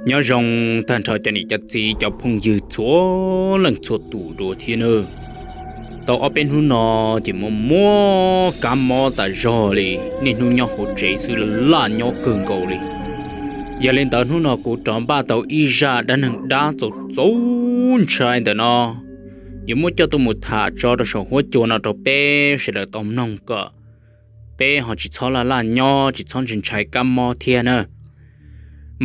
Nyob zoo tag nrho cov niam cov txiv cov phooj ywg txhua leej txhua tus dua thiab nawb. Tau ob peb hnub no ces muaj muab kab mob tas zog li, niaj hnub nyob hauv tsev xwb, laj laj nyob kawg nkaus li. Yog li ntawd hnub no kuv rov npaj tau ib zaj dab neeg dab txaus txaus ntshai ntawm no, yuav muab coj tuaj mus tham tso rau saum huab cua no rau peb sawv daws tau mloog kom peb ho tsis txhob laj laj nyob, tsis txhob ntshai ntshai kab mob thiab na.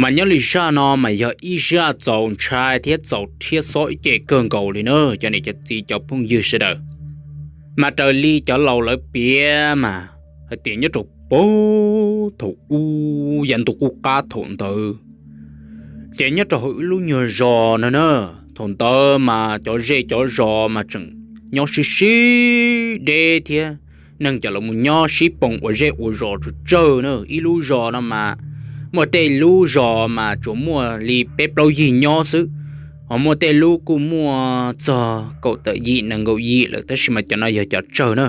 Mas nyob li zaj no mas yog ib zaj txaus ntshai thiab txaus rhiab xob ib ce kawg nkaus li na cov niam cov txiv cov phooj ywg sawv daws. Mas raws li cov laus lawv piav mas hais tias nyob rau puag thaum ub yav ntuj qub qab thaum ntawd, ces nyob rau hauv ib lub nyuag zos no na, thaum ntawd mas cov zej cov zos mas tseem nyob sib sib deb thiab, neeg cov los mus nyob sib poo ua zej ua zos tsawg tsawg na. Ib lub zos no mas muaj tej lub zos mas tsuas muaj li peb plaub yig nyob xwb, ho muaj tej lub kuj muaj txog kaum tawm yim nees nkaum yim lawm, tab sis mas cov no yog cov tsawg na.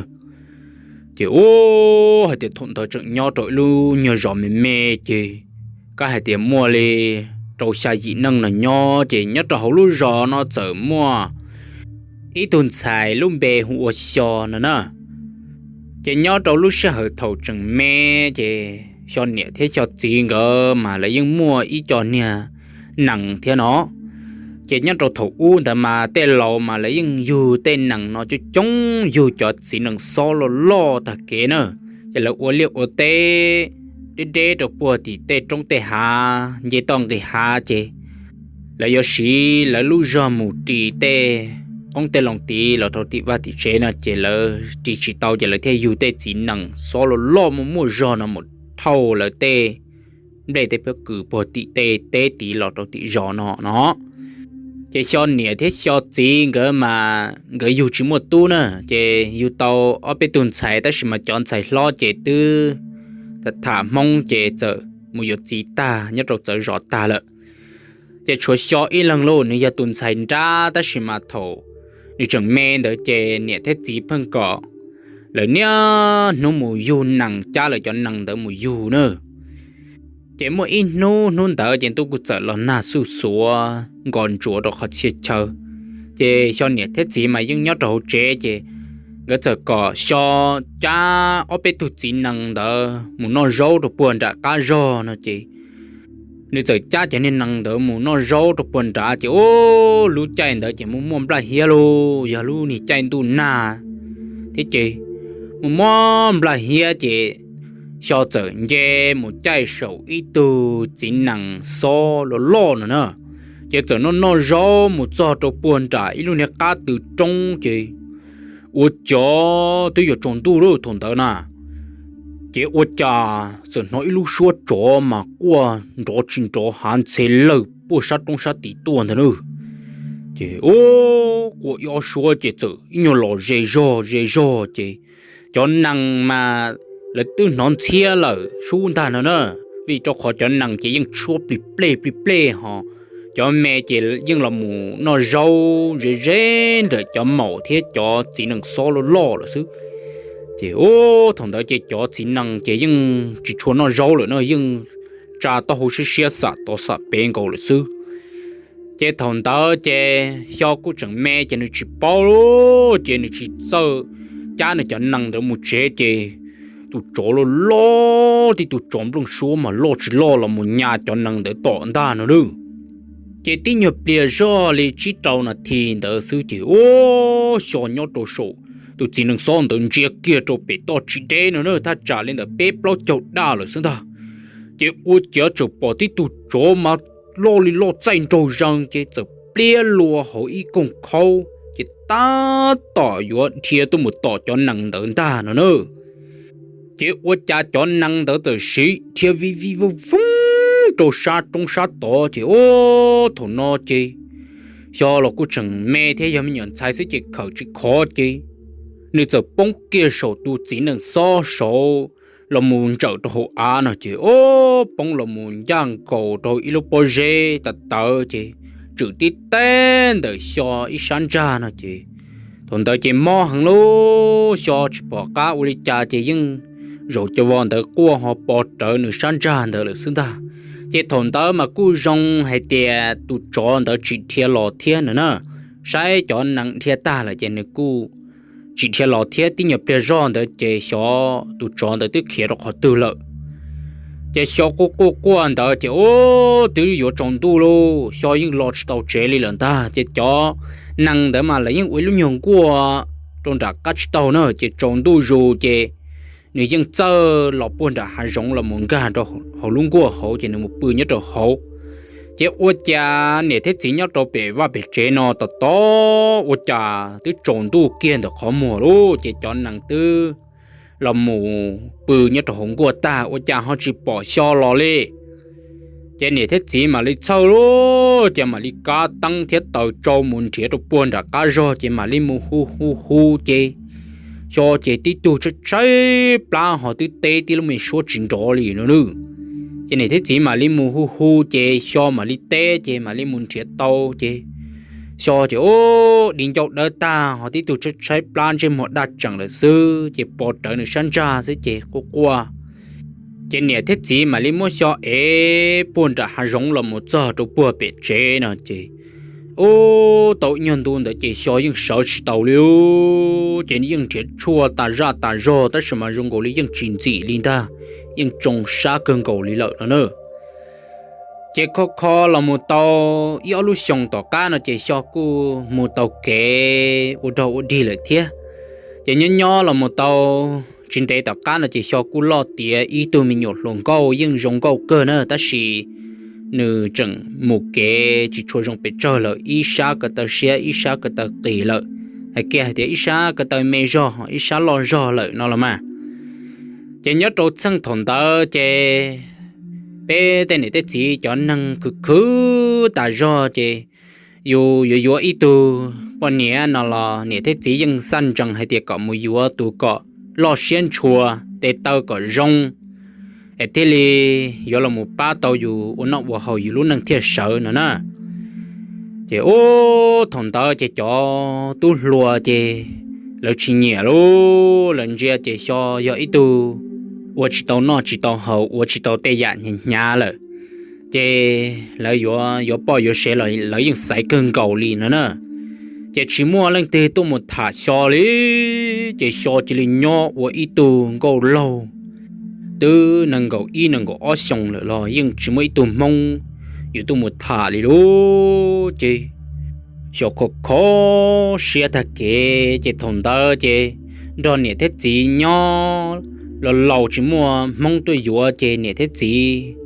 Ces ua hais tias thaum ntawd tseem nyob rau ib lub nyuag zos me me, ces kab hais tias muaj li rau xya yim neej no nyob, ces nyob rau hauv lub zos no txawm muaj ib tug ntxhais lub npe hu ua Xyo no na. Ces nyob rau lub sij hawm thaum tseem me, ces Xyo niam thiab Xyo txiv nkawd mas lawv yeej muaj ib co niag nees thiab no. Ces nyob rau thaum ub ntawd mas tej laus mas lawv yeej yug tej nees no coob coob, yug cov txiv nees xob loj loj tag kev na. Ces lawv ua liaj ua teb deb deb rau puag tim tej roob tej hav nce toj nqis hav, ces lawv yuav siv lawv lub zog mus ris tej qoob tej loo tid los rau tim vaj tim tsev no, ces lawv ris tsis tau, ces lawv thiaj yug tej txiv nees xob loj loj muaj muaj zog no mus thauj lawv tej nplej tej pob kws puag tim tej teb tid los rau tim zos no no. Ces Xyo niam thiab Xyo txiv nkawd mas nkawd yug tsis muaj tub na, ces yug tau ob peb tug ntxhais, tab sis mas cov ntxhais hlob ces twb tham hmoob ces txawm mus yuav txiv tag nyob rau txawv zos tag lawm. Ces tshuav Xyo ib leeg lauj, nws yog tus ntxhais nrab, tab sis mas thaum nws tseem me ntawd ces niam thiab txiv pheej kom lawv niaj hnub mus yug nees, cab lawv cov nees ntawd mus yug na. Ces muaj ib hnub, hnub ntawd ces ntuj kuj txawm los nag xuj xuav nkos ntsuav rau qhov txhia chaw. Ces Xyo niam thiab txiv mas yeej nyob rau hauv tsev, ces nkawd txawm kom Xyo cab ob peb tug txiv nees ntawd mus noj zaub rau puag nram qab zog no ces nws txawm cab cov niag nees ntawd mus noj zaub rau puag nrad, ces ua lub caij ntawd ces muaj muaj nplaj hiab lauj, yog lub niag caij ntuj nag thiab ces muaj muaj nplaj hiab, ces Xyo txawm nce mus caij saum ib tug txiv nees xob loj loj no na. Ces txawm noj noj zaub mus txog rau puag nram ib lub niag qab tw roob, ces ua cas twb yuav tsaus ntuj lawm thaum ntawd na, ces ua cas txawm hnov ib lub suab tsov mas quaj nrov tsis nrov hav ntxhe lawg puag sab roob sab tid tuaj ntag na. Ces ua, quaj ib ob suab ces txawm ib nyuag los ze zog ze zog, ces cov nees mas lawv twb hnov ntxhiab lawm sub ntag no na, vim rau qhov cov nees ces yeej tshuab plig plej plig plej ho cov me ces yeej los mus noj zaub ze ze ntawm cov maum thiab cov txiv nees xob loj loj lawm xwb. Ces ua, thaum ntawd ces cov txiv nees ces yeej tsis tshua noj zaub lawm no, yeej tsa taub hau siab siab xam tod xam pem nkaus lawm xwb. Ces thaum ntawd ces Xyo kuj tseem me ces nws tsis paub, ces nws tsis txawj cab nws cov nees ntawd mus tsev, ces tus tsov loj loj, tib tug tsov nplooj suab mas loj tsis loj los mus nyas cov nees ntawd tom ntag no na. Ces tib nyuag pliag zoj li tsib rau nas this ntawd xwb ces ua, Xyo nyob rau saum tus txiv nees xob ntawd ntsia kiag rau pem toj tsis deb no na, thaj tsam li ntawm peb plaub caug daj lawm xwb ntag. Ces ua ciav txawm pom tib tug tsov mas loj li loj txaij nraug zees, ces txawm pliab lua hauv ib koog khaub ces tab tom yuav dhia tuaj mus tom cov nees ntawd ntag no na. Ces ua cas cov nees ntawd txawm siv dhia vij vij vooj vooj rau sab roob sab tod, ces ua, thaum no ces Xyo los kuj tseem me thiab yog me nyuam ntxhais xwb ces khawm tsis khov, ces nws txawm poob kiag saum tus txiv nees xob saud los mus ntsawm rau hauv av no, ces ua, poob los mus ncaj nkaus rau ib lub pob zeb tawv tawv, ces tswm tib teg ntawm Xyo ib sab ntsag no, ces thaum ntawd ces mob heev lub, Xyo tsis pom qab ua li cas ces yeej zaum cov vos ntawd quaj ho pov rawv nws sab ntsag ntawd lawm xwb ntag. Ces thaum ntawd mas kuj zoo hais tias tus tsov ntawd tsis dhia los thiab no na, saib cov nees dhia tag lawm ces nws kuj tsis dhia los thiab. Tib nyuag pliag zog ntawd ces xyov tus tsov ntawd twb khiav rau qhov twg lawm. Ces xyov quaj quaj quaj ntawd ces ub twb yuav tsaus ntuj lauj, xyov yeej los tsis tau tsev li lawm ntag. Ces cov nees ntawd mas lawv yeej ua ib lub nyuag nkuaj rau nram qab tsib taug na, ces tsaus ntuj zus ces nws yeej txawj los puag nram hav zoov los mus nkag rau hauv lub nkuaj hauv ces nws mus pw nyob rau hauv. Ces ua cas niam thiab txiv nyob rau pem vaj pem tsev no tos tos ua cas twb tsaus ntuj kiag ntawm qhov muag lauj, ces cov nees twb los mus pw nyob rau hauv nkuaj tag ua cas ho tsis pom xyov los li. Ces niam thiab txiv mam li txhawj lauj, ces mam li kab teeb thiab taws tsau mus nrhiav rau puag nram qab zog ces mam li mus hu hu hu ces xyov ces tib tug tshaib tshaib plab ho twb teb tib lub me suab tsis nrov li no nawb. Ces niam thiab txiv mam li mus hu hu ces xyov mam li teb ces mam li mus nrhiav tau ces xyov ces ub di ncauj dawb tag ho tib tug tshaib tshaib plab ntsej muag daj tseem lawm xwb ces pov rawv nws sab ntsag xwb ces quaj quaj. Ces niam thiab txiv mam li muab xyov ev puag nram hav zoov los mus txog rau puag pem tsev no ces ub tau ib nyuag ntu ntawd ces xyov yeej sawv tsis tau li, ces yeej nrhiav tshuaj tas zaj tas zog tab sis mas zoo nkaus li yeej tsis ntxim li ntag, yeej tsoo sab kawg nkaus li lawm no na. Ces kho kho los mus tau ib ob lub xyoos tom qab no ces xyov kuj mus tau kev ua rog ua dig lawm thiab. Ces nyob nyob los mus tau tsis ntev tom qab no ces xyov kuj loj tiav ib tug me nyuam hluas nkauj yeej zoo nkauj kawg na tab sis nws tseem mus kev tsis tshua zoo pes tsawg lawm, ib sab ko taw siab ib sab ko taw qis lawm, hais kiag hais tias ib sab ko taw me zog ib sab loj zog lawm no los mas. Ces nyob rau txheej thaum ntawd ces peb tej niam tej txiv cov neeg khwv khwv tas zog ces yus yuav yuav ib tug poj niam no los niam thiab txiv yeej xaj ntsees hais tias kom mus yuav tus kom loj siab ntshua, tes taw kom zoo, es thiaj li yuav los mus pab tau yus ua noj ua haus yus lub neej thiaj sawv no na. Ces ub thaum ntawd ces cov tub hluas ces lawv tsis nyiam lauj, lawv ntsia ces xyov yog ib tug ua tsis tau noj tsis tau haus ua tsis tau tej yam hnyav hnyav lawm, ces lawv yuav yuav poj yuav sev los lawv yeej xaiv kawg nkaus li no na. Ces tsis muaj leej twg tuaj mus tham xyov li, ces xyov cia li nyob ua ib tug nkauj laug twb nees nkaum ib nees nkaum ob xyoos lawm los yeej tsis muaj ib tug hmoob yuav tuaj mus tham li lauj. Ces xyov kho kho siab tag kev ces thaum ntawd ces nrog niam thiab txiv nyob los laus tsis muaj hmoob tuaj yuav ces niam thiab txiv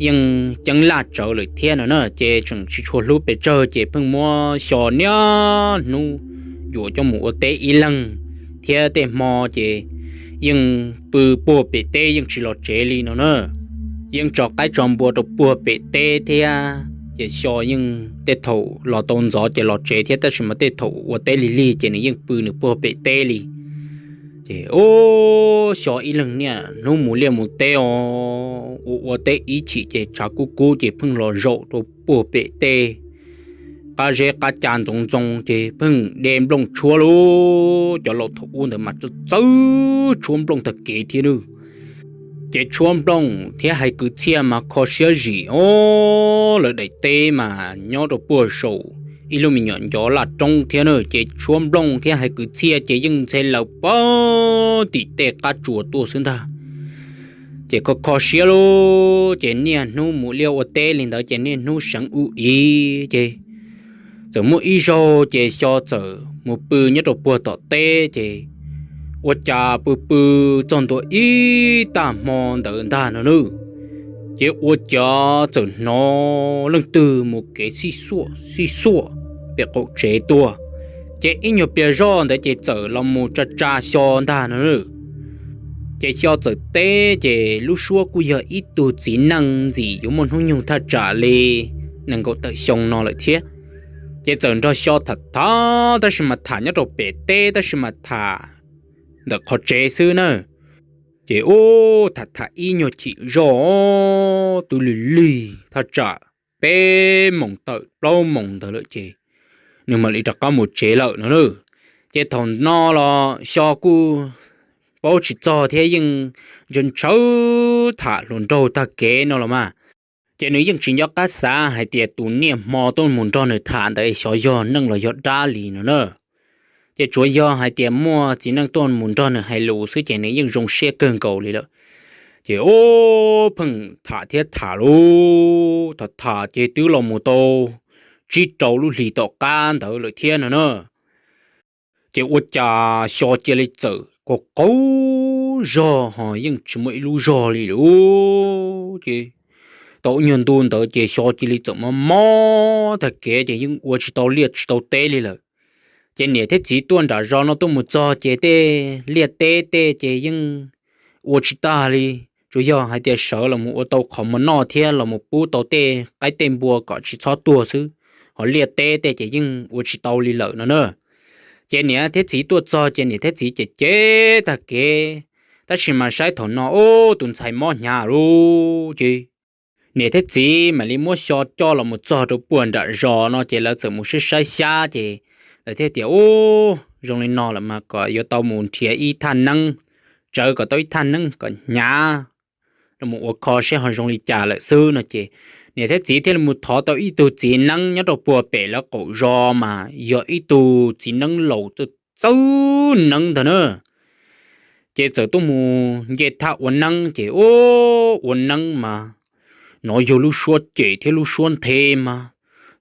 yeej ceeb laj tsawv lawm thiab no na, ces tseem tsis tshua hlub pes tsawg ces pheej muab xyov niaj hnub yuav coj mus ua teb ib leeg, thiab tej hmo ces yeej pw puag pem teb yeej tsis los tsev li no na. Yeej tso qaib tso npua rau puag pem teb thiab ces xyov yeej tej thaum los tau ntxov ces los tsev thiab tab sis mas tej thaum ua teb lig lig ces nws yeej pw nws puag pem teb li. Ces ub xyov ib leeg niaj hnub mus liaj mus teb os, ua ua teb ib chim ces tshav kub kub ces pheej los zaum rau puag pem tej qab zeb qab ca ntxoov ntxoo ces pheej de nplooj tshuab lauj. Cov laus thaum ub ntawd mas txawj txawj tshuab nplooj tag kev thiab nawb. Ces tshuab nplooj thiab hais kwv txhiaj mas kho siab zim os, lawv daim teb mas nyob rau puag saum ib lub me nyuam ncov laj roob thiab na, ces tshuab nplooj thiab hais kwv txhiaj ces yeej ntxhe lawm puag tim tej qab tsuas tuaj xwb ntag. Ces kho kho siab lauj, ces niaj hnub mus liaj ua teb li ntawd ces niaj hnub seev ub ib ces txawm muaj ib zaug ces xyov txawm mus pw nyob rau puag tom teb ces ua cas pw pw txog ntua ib tag hmo ntawd ntag no nawb, ces ua cas txawm hnov leej twg mus kev xij xuaj xij xuaj pem qaum tsev tuaj. Ces ib nyuag pliag zoj ntawd ces txawm los mus tsa tsa xyov ntag no nawb. Ces xyov txawm teb ces lub suab kuj yog ib tug txiv neej ntxim yuav muaj hnub nyoog thaj tsam li nees nkaum tawm xyoo no lawm thiab. Ces txawm nrog xyov tham tham tab sis mas tham nyob rau pem teb tab sis mas tham ntawm qhov tsev xwb na. Ces ub tham tham ib nyuag chim zoj twb lig lig thaj tsam peb moos tawm plaub moos ntawd lawm ces nws mam li rov qab mus tsev lawm no nawb. Ces thaum no los xyov kuj paub tsis txog thiab yeej ntshaw ntshaw tham hluas nraug tag kev no los mas. Ces nws yeej tsis nco qab xav hais tias tus niaj hmo tuaj mus nrog nws tham ntawd xyov yog neeg los yog dab li no na. Ces tsuas yog hais tias muaj txiv neej tuaj mus nrog nws hais lus xwb ces nws yeej zoo siab kawg nkaus li lawm. Ces ub, pheej tham thiab tham lus, tham tham ces twb los mus tau tsib rau lub hlis tom qab ntawd lawm thiab no na. Ces ua cas xyov cia li txawm qaug qaug zog ho yeej tsis muaj ib lub zog li lawm. Ces tau ib nyuag ntu ntawd ces xyov cia li txawm mob mob tag kev ces yeej ua tsis tau liaj tsis tau teb li lawm. Ces niam thiab txiv tuaj nram zos no tuaj mus txog ces tej liaj teb tej ces yeej ua tsis tag li. Tsuas yog hais tias sawv los mus ua tau qhov mov noj thiab los mus pub tau tej qaib tej npua kom tsis txhob tuag xwb, ho liaj teb tej ces yeej ua tsis tau li lawm no na. Ces niam thiab txiv tuaj txog ces niam thiab txiv ces cem tag kev, tab sis mas saib thaum no ub, tus ntxhais mob hnyav lawm ces niam thiab txiv mam li muab xyo coj los mus txog rau puag nram zos no ces lawv txawm mus saib saib xyab ces lawv thiaj tias ub, zoo li no lawm mas kom yuav tau mus nrhiav ib thaj neeb, tsawv kom tau ib thaj neeb kom hnyav los mus ua kho seb ho zoo li cas lawm xwb no ces niam thiab txiv thiaj li mus thov tau ib tug txiv neeb nyob rau puag pem lawv qaum zos mas yog ib tug txiv neeb laus txawj txawj neeb ntag na. Ces txawm tuaj mus nce thaj ua neeb ces ub, ua neeb mas nov yog lub suab cem thiab lub suab nthe mas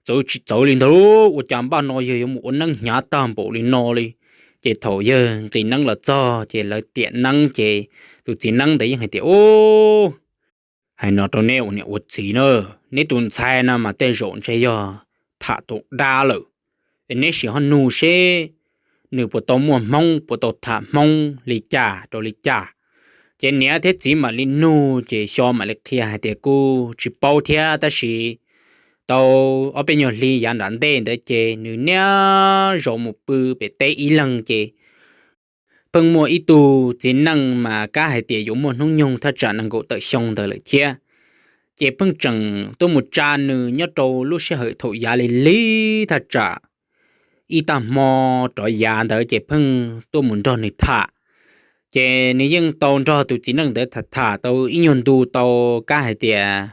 txawv tsis txawv li ntag, ua cas npaj no yog yuav mus ua neeb hnyav tag npaum li no li. Ces thaum yawg nqis neeb los txog ces lawv tiam neeb ces tus txiv neeb ntawd yeej hais tias ub, hais no rau neb ua niam ua txiv na, neb tus ntxhais no mas tej zaum ntshe yog tham tau dab lawm. Neb sim ho nug seb nws puas tau muaj hmoob, puas tau tham hmoob li cas rau li cas. Ces niam thiab txiv mam li nug ces xyo mam li qhia hais tias kuj tsis paub thiab tab sis tau ob peb nyuag hli yav nram ntej ntawd ces nws niaj zaus mus pw pem teb ib leeg ces pheej muaj ib tug txiv neej mas kab hais tias yuav muaj hnub nyoog thaj tsam nees nkaum tawm xyoo ntawd lawm thiab. Ces pheej tseem tuaj mus tsa nws nyob rau lub sij hawm thaum yav li li thaj tsam ib tag hmo rov yav ntawd ces pheej tuaj mus nrog nws tham. Ces nws yeej tau nrog tus txiv neej ntawd tham tham tau ib nyuag ntu tau kab hais tias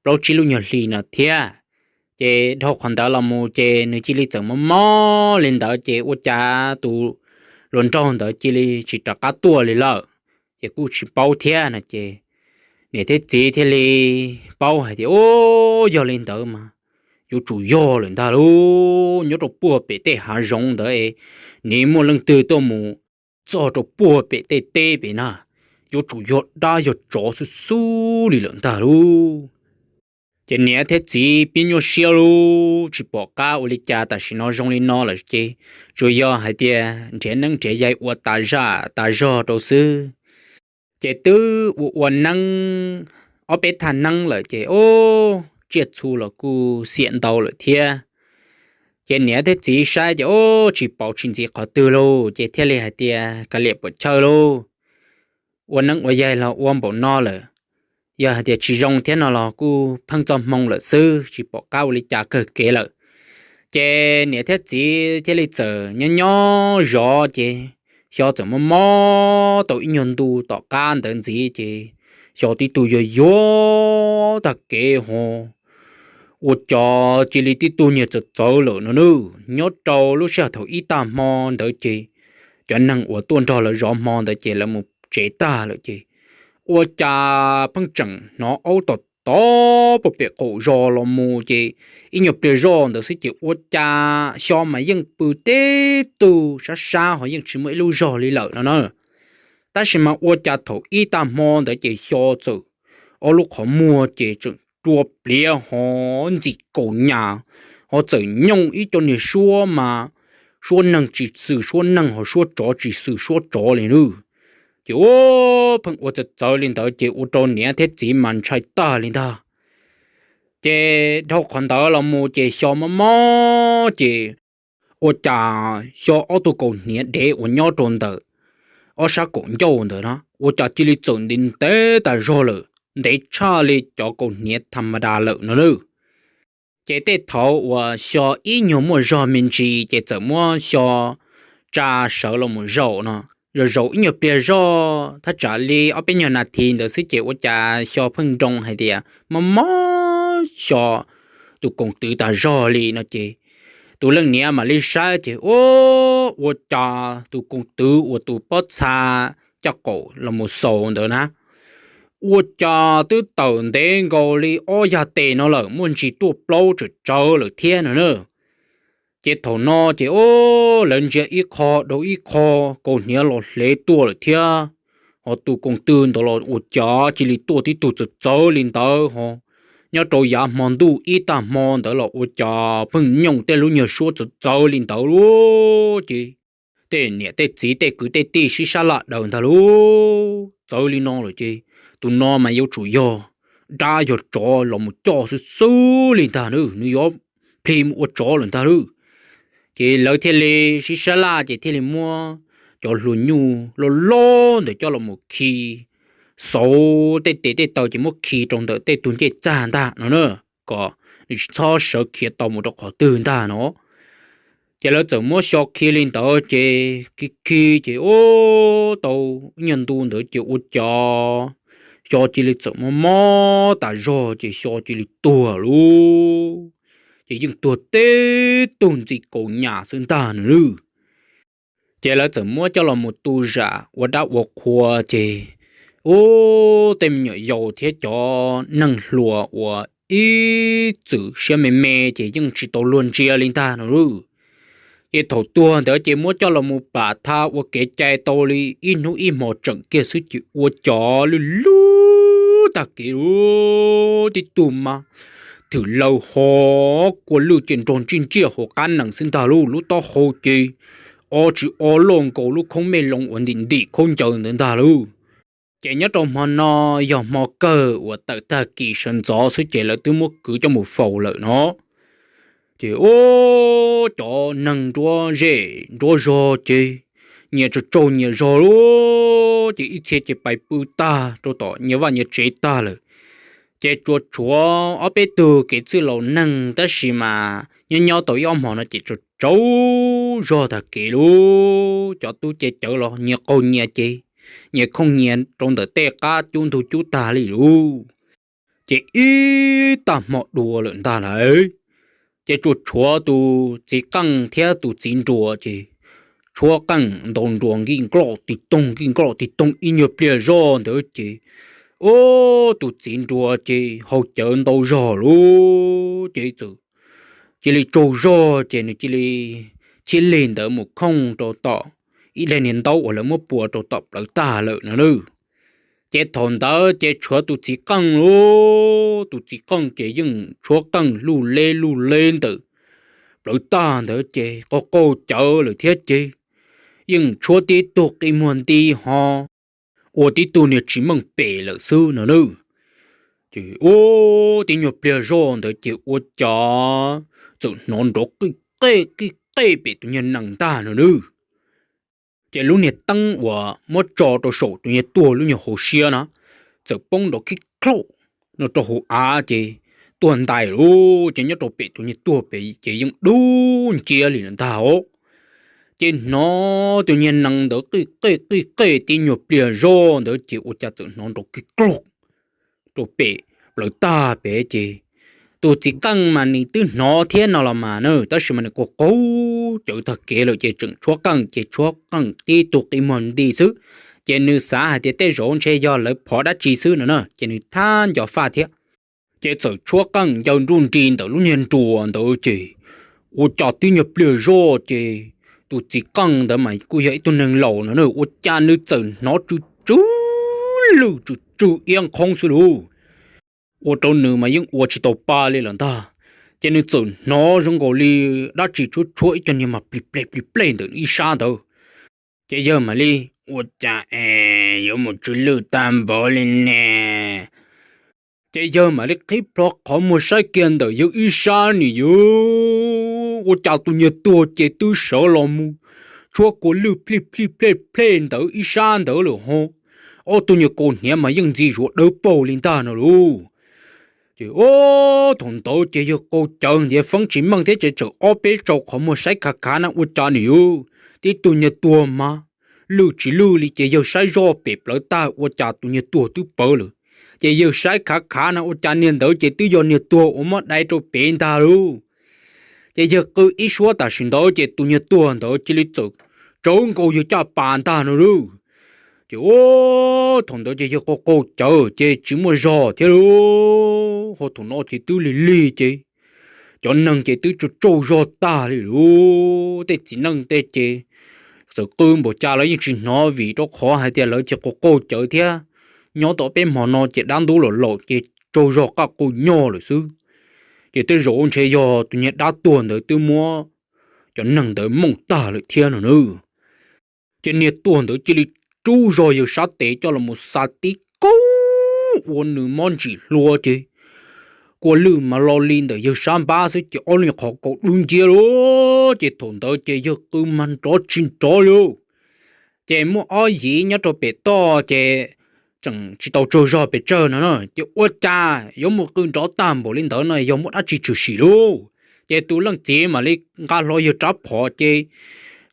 plaub tsib lub nyuag hli no thiab. Ces dhau qhov ntawd los mus ces nws cia li txawm mob mob li ntawd ces ua cas tus hluas nraug ntawd cia li tsis rov qab tuaj li lawm. Ces kuj tsis paub thiab no ces niam thiab txiv thiaj li paub hais tias ub, yog li ntawd mas yuav tsum yog lawm ntag lauj, nyob rau puag pem tej hav zoov ntawd es nws muaj leej twg tuaj mus txog rau puag pem tej teb pem na, yuav tsum yog dab yog tsov xwb xwb li lawm ntag lauj. Ces niam thiab txiv pib nyuaj siab lauj, tsis pom qab ua li cas, tam sim no zoo li no lawm ces tsuas yog hais tias nrhiav neeb nrhiav yaig ua tas zaj tas zog rau xwb. Ces twb ua ua neeb ob peb thaj neeb lawm ces ub, tsiaj txhu los kuj xiam ntau lawm thiab. Ces niam thiab txiv saib ces ub, tsis paub tsis ntxiv qhov twg lauj, ces thiaj li hais tias kav liam puam chawj lauj, ua neeb ua yaig los ua npaum no lawm, yog hais tias tsis zoo thiab no los kuj pheej txoj hmoo lawm xwb, tsis pom qab ua li cas kawg kev lawm. Ces niam thiab txiv thiaj li txawm nyob nyob zov ces xyov txawm mob mob tau ib nyuag ntu tom qab ntawd ntxiv ces xyov tib tug yuag yuag tag kev ho ua cov cia li tib tug niag txawv txawv lawm no na. Nyob rau lub sij hawm thaum ib tag hmo ntawd ces cov neeg uas tuaj nrog lawv zov hmo ntawd ces lawv mus tsev tag lawm ces ua cas pheej tseem hnov aub tom tov puag pem qaum zos los mus ces ib nyuag pliag zoj ntawd xwb ces ua cas xyov mas yeej pw tib tug sab sab ho yeej tsis muaj ib lub zog li lawm no na. Tab sis mas ua cas thaum ib tag hmo ntawd ces xyov txawm ob lub qhov muag ces tseem rua pliav ho ntxim kaus nyas, ho txawm nyooj ib co niag suab mas suab neeg tsis xwm suab neeg ho suab tsov tsis xwm suab tsov li na. Ces ua pheej ua txawv txawv li ntawd ces ua rau niam thiab txiv mas ntshai tag li ntag. Ces dhau qhov ntawd los mus ces xyov mob mob ces ua cas xyov ob tug kaus hniav dev uas nyob rau ntawm ob sab kaum ncauj ntawd na ua cas cia li txawm ntev ntev tas zog lawm, ntev tshaj li cov kaus hniav tha ma das lawm no na. Ces tej thaum uas xyov ib nyuag muaj zog me ntsis ces txawm muab xyov tsa sawv los mus zaum no, zaum zaum ib nyuag pliag zoj thaj tsam li ob peb nyuag nas this ntawd xwb ces ua cas xyov pheej nroo hais tias mob mob xyo tus koom twv tas zog li no ces tus leej niam mam li saib ces ua, ua cas tus koom twv uas tus pob txha coj qaum los mus xaus ntawd na, ua cas twb tawm ntev nkaus li ob yag tes no lawm, muaj ntsis tuaj plaub tsawm tsawv lawm thiab no na. Ces thaum no ces ua, lawv ntsia ib qho dhau ib qho, kaus hniav los hlev tuaj lawm thiab, ho tus koom twv ntawd los ua cas cia li tuaj tib tug txawv txawv li ntawd ho, nyob rau yav hmo ntuj ib tag hmo ntawd los ua cas pheej nyooj tej lub nyuag suab txawv txawv li ntawd lub. Ces tej niam tej txiv tej kwv tej tij sib sab laj daws ntag lub. Txawv li no lawm ces tus no mas yuav tsum yog dab yog tsov los mus coj xwb xwb li ntag na, nws yuav plhis mus ua tsov lawm ntag lub. Ces lawv thiaj li sib sab laj ces thiaj li muab cov hlua nyuj loj loj ntawd coj los mus khi, xauv tej tes tej taw ces muab khi rau ntawm tej tug ncej txag ntag no na, kom nws tsis txhob sawv khiav tau mus rau qhov twg ntag no. Ces lawv txawm muab xyo khi li ntawd ces khi khi ces ua tau ib nyuag ntu ntawd ces ua cas xyo cia li txawm mob mob tas zog ces xyo cia li tuag lub. Ces yeej tuag tib tug ntxim kaus nyas xwb ntag nws lub. Ces lawv txawm muab coj los mus tu zam ua dab ua qhua ces ua tej me nyuam yaus thiab cov neeg hluas uas ib txwm siab me me ces yeej tsis tau luag ntsia li ntag no lub. Ces thaum tuag ntawd ces muab coj los mus pam tha ua kev cai tau li ib hnub ib hmos tseem kiag xwb ces ua cas lwj lub tag kev lub, tib tug mas thwm laws ho kua lwj ces nrog ntsij ntsiaj hauv qab nees xwb ntag lub, lub taub hau ces o tsis o loj nkaus lub khoob mej loo uas ntim ntim khaub ncaws ntawd ntag lub. Ces nyob rau hmo no yog hmo kawg uas tawm tag kis sawv ntxov xwb ces lawv twb muab kwv coj mus faus lawm no. Ces ua cov neeg nruab zej nruab zog ces nyias tsaug tsaug nyias zog lub, ces ib txhia ces pais pw tag rau tom nyias vaj nyias tsev tag lawm. Ces tsuas tshuav ob peb tug kev txwj laus neeg tab sis mas nyob nyob tau ib ob hmos no ces tsaug tsaug zog tag kev lub, cov tub ces cawv los nyias qaug nyias ces nyias khooj nyias rau ntawm tej qab cub ntug cub tag li lub. Ces ib tag hmo dua lawm ntag lawm, ces tsuas tshuav tus txiv qeej thiab tus txiv nruas ces tshuab qeej ntaus nruas nkij nkloj tig toog nkij nkloj tig toog ib nyuag pliag zoj ntawd ces ua tus txiv nruas ces haus cawv ntau zog lub ces txawm cia li tsaug zog ces nws cia li chib lig ntawd mus khooj rau tom ib daim niag ntaub uas lawv muab pua rau tom plawv tag lawm no na. Ces thaum ntawd ces tshuav tus txiv qeej lub, tus txiv qeej ces yeej tshuab qeej luj leb luj leb ntawm plawv tag ntawd ces qaug qaug cawv lawm thiab ces yeej tshuab tib tug qi muag nti ho ua tib tug niag tsis meej pem lawm xwb no na. Ces ua tib nyuag pliag zoj ntawd ces ua cas txawm hnov nrov qij qej qij qej pem tus niag nees ntag no na. Ces lub niag teeb uas muab tso rau saum tus niag tuag lub nyuag hauv siab na txawm poob nrov khib khlauj no rau hauv av ces tuag ntais lub, ces nyob rau pem tus niag tuag pem ces yeej dub nciab li lawm ntag os. Ces hnov tus niag nees ntawd qij qej qij qej tib nyuag pliag zoj ntawd ces ua cas txawm hnov nrov khib khlauj rau pem plawv tag pem ces tus txiv qeej mas nws twb hnov thiab no los mas na, tab sis mas nws qaug qaug cawv tag kev lawm ces tseem tshuab qeej ces tshuab qeej tib tug qi muag nti xwb. Ces nws xav hais tias tej zaum ntshe yog lawv phov dab tsi xwb no na ces nws thab nco faj thiab. Ces txawm tshuab qeej ncaws nruj nris ntawm lub niag nruas ntawd ces ua cas tib nyuag pliag zoj ces tus txiv qeej ntawd mas kuj yog ib tug neeg laus no na, ua cas nws txawm hnov tsw tsw lwj tsw tsw iab nqhoob xwb lauj. Ua rau nws mas yeej ua tsis tau pa li lawm ntag. Ces nws txawm hnov zoo nkaus li dab tsi tshuab tshuab ib co niag mas plig plej plig plej ntawm ib sab ntawd. Ces yawg mam li, ua cas es yuav mus tsw lwj tag npaum li ne? Ces yawg mam li qhib plho qhov muag saib kiag ntawm yawg ib sab ni yawg, ua cas tus niag tuag ces twb sawv los mus tshuab kua lwj plij plij plej plej ntawd ib sab ntawd lawm ho. Ob tug niag kaus hniav mas yeej ntxi zuav dawb paug li ntag no lauj. Ces thaum ntawd ces yawg qaug cawv ntiav feeb tsis meej thiab ces txawm ob peb tsau qhov muag saib khav khav na ua cas ni yawg, tib tug niag tuag mas lwj tsis lwj li ces yawg saib zoj pem plawv tag ua cas tus niag tuag twb pawv lawm. Ces yawg saib khav khav no ua cas niag ntawd ces twb yog niag tuag uas muab dai rau pem ntag lauj. Ces yawg qw ib suab tam sim ntawd ces tus niag tuag ntawd cia li txawm tsawv nkaus yawg caj pas ntag no lauj. Ces thaum ntawd ces yawg qaug qaug cawv ces tsis muaj zog thiab lauj, ho thaum no ces twb lig lig ces cov neeg ces twb tsaug tsaug zog tag li lauj. Tej txiv neej tej ces txawm qw npaum cas lawv yeej tsis hnov vim rau qhov hais tias lawv ces qaug qaug cawv thiab, nyob tom peb hmo no ces dab ntub los laum ces tsaug zog qaj qus nyog lawm xwb. Ces tej zaum ntshe yog tus niag dab tuag ntawd twb muab cov neeg ntawd mooj tag lawm thiab no na. Ces niag tuag ntawd cia li rub zog yawg sab tes coj los mus xa tib kaub ua nws mob ntsim hlua ces kua lwj mas lo li ntawm yawg sab npab xwb ces ob lub qhov kaus dub nciab lauj. Ces thaum ntawd ces yawg qw mas nrov tsis nrov li. Ces muaj ob yiv nyob rau pem toj ces tseem tsis tau tsaug zog pes tsawg no na, ces ua cas yuav mus qw nrov tag npaum li ntawd no yog muaj dab tsi tshwm sim lauj. Ces tus leej txiv mam li nqa hlo yawg rab phom ces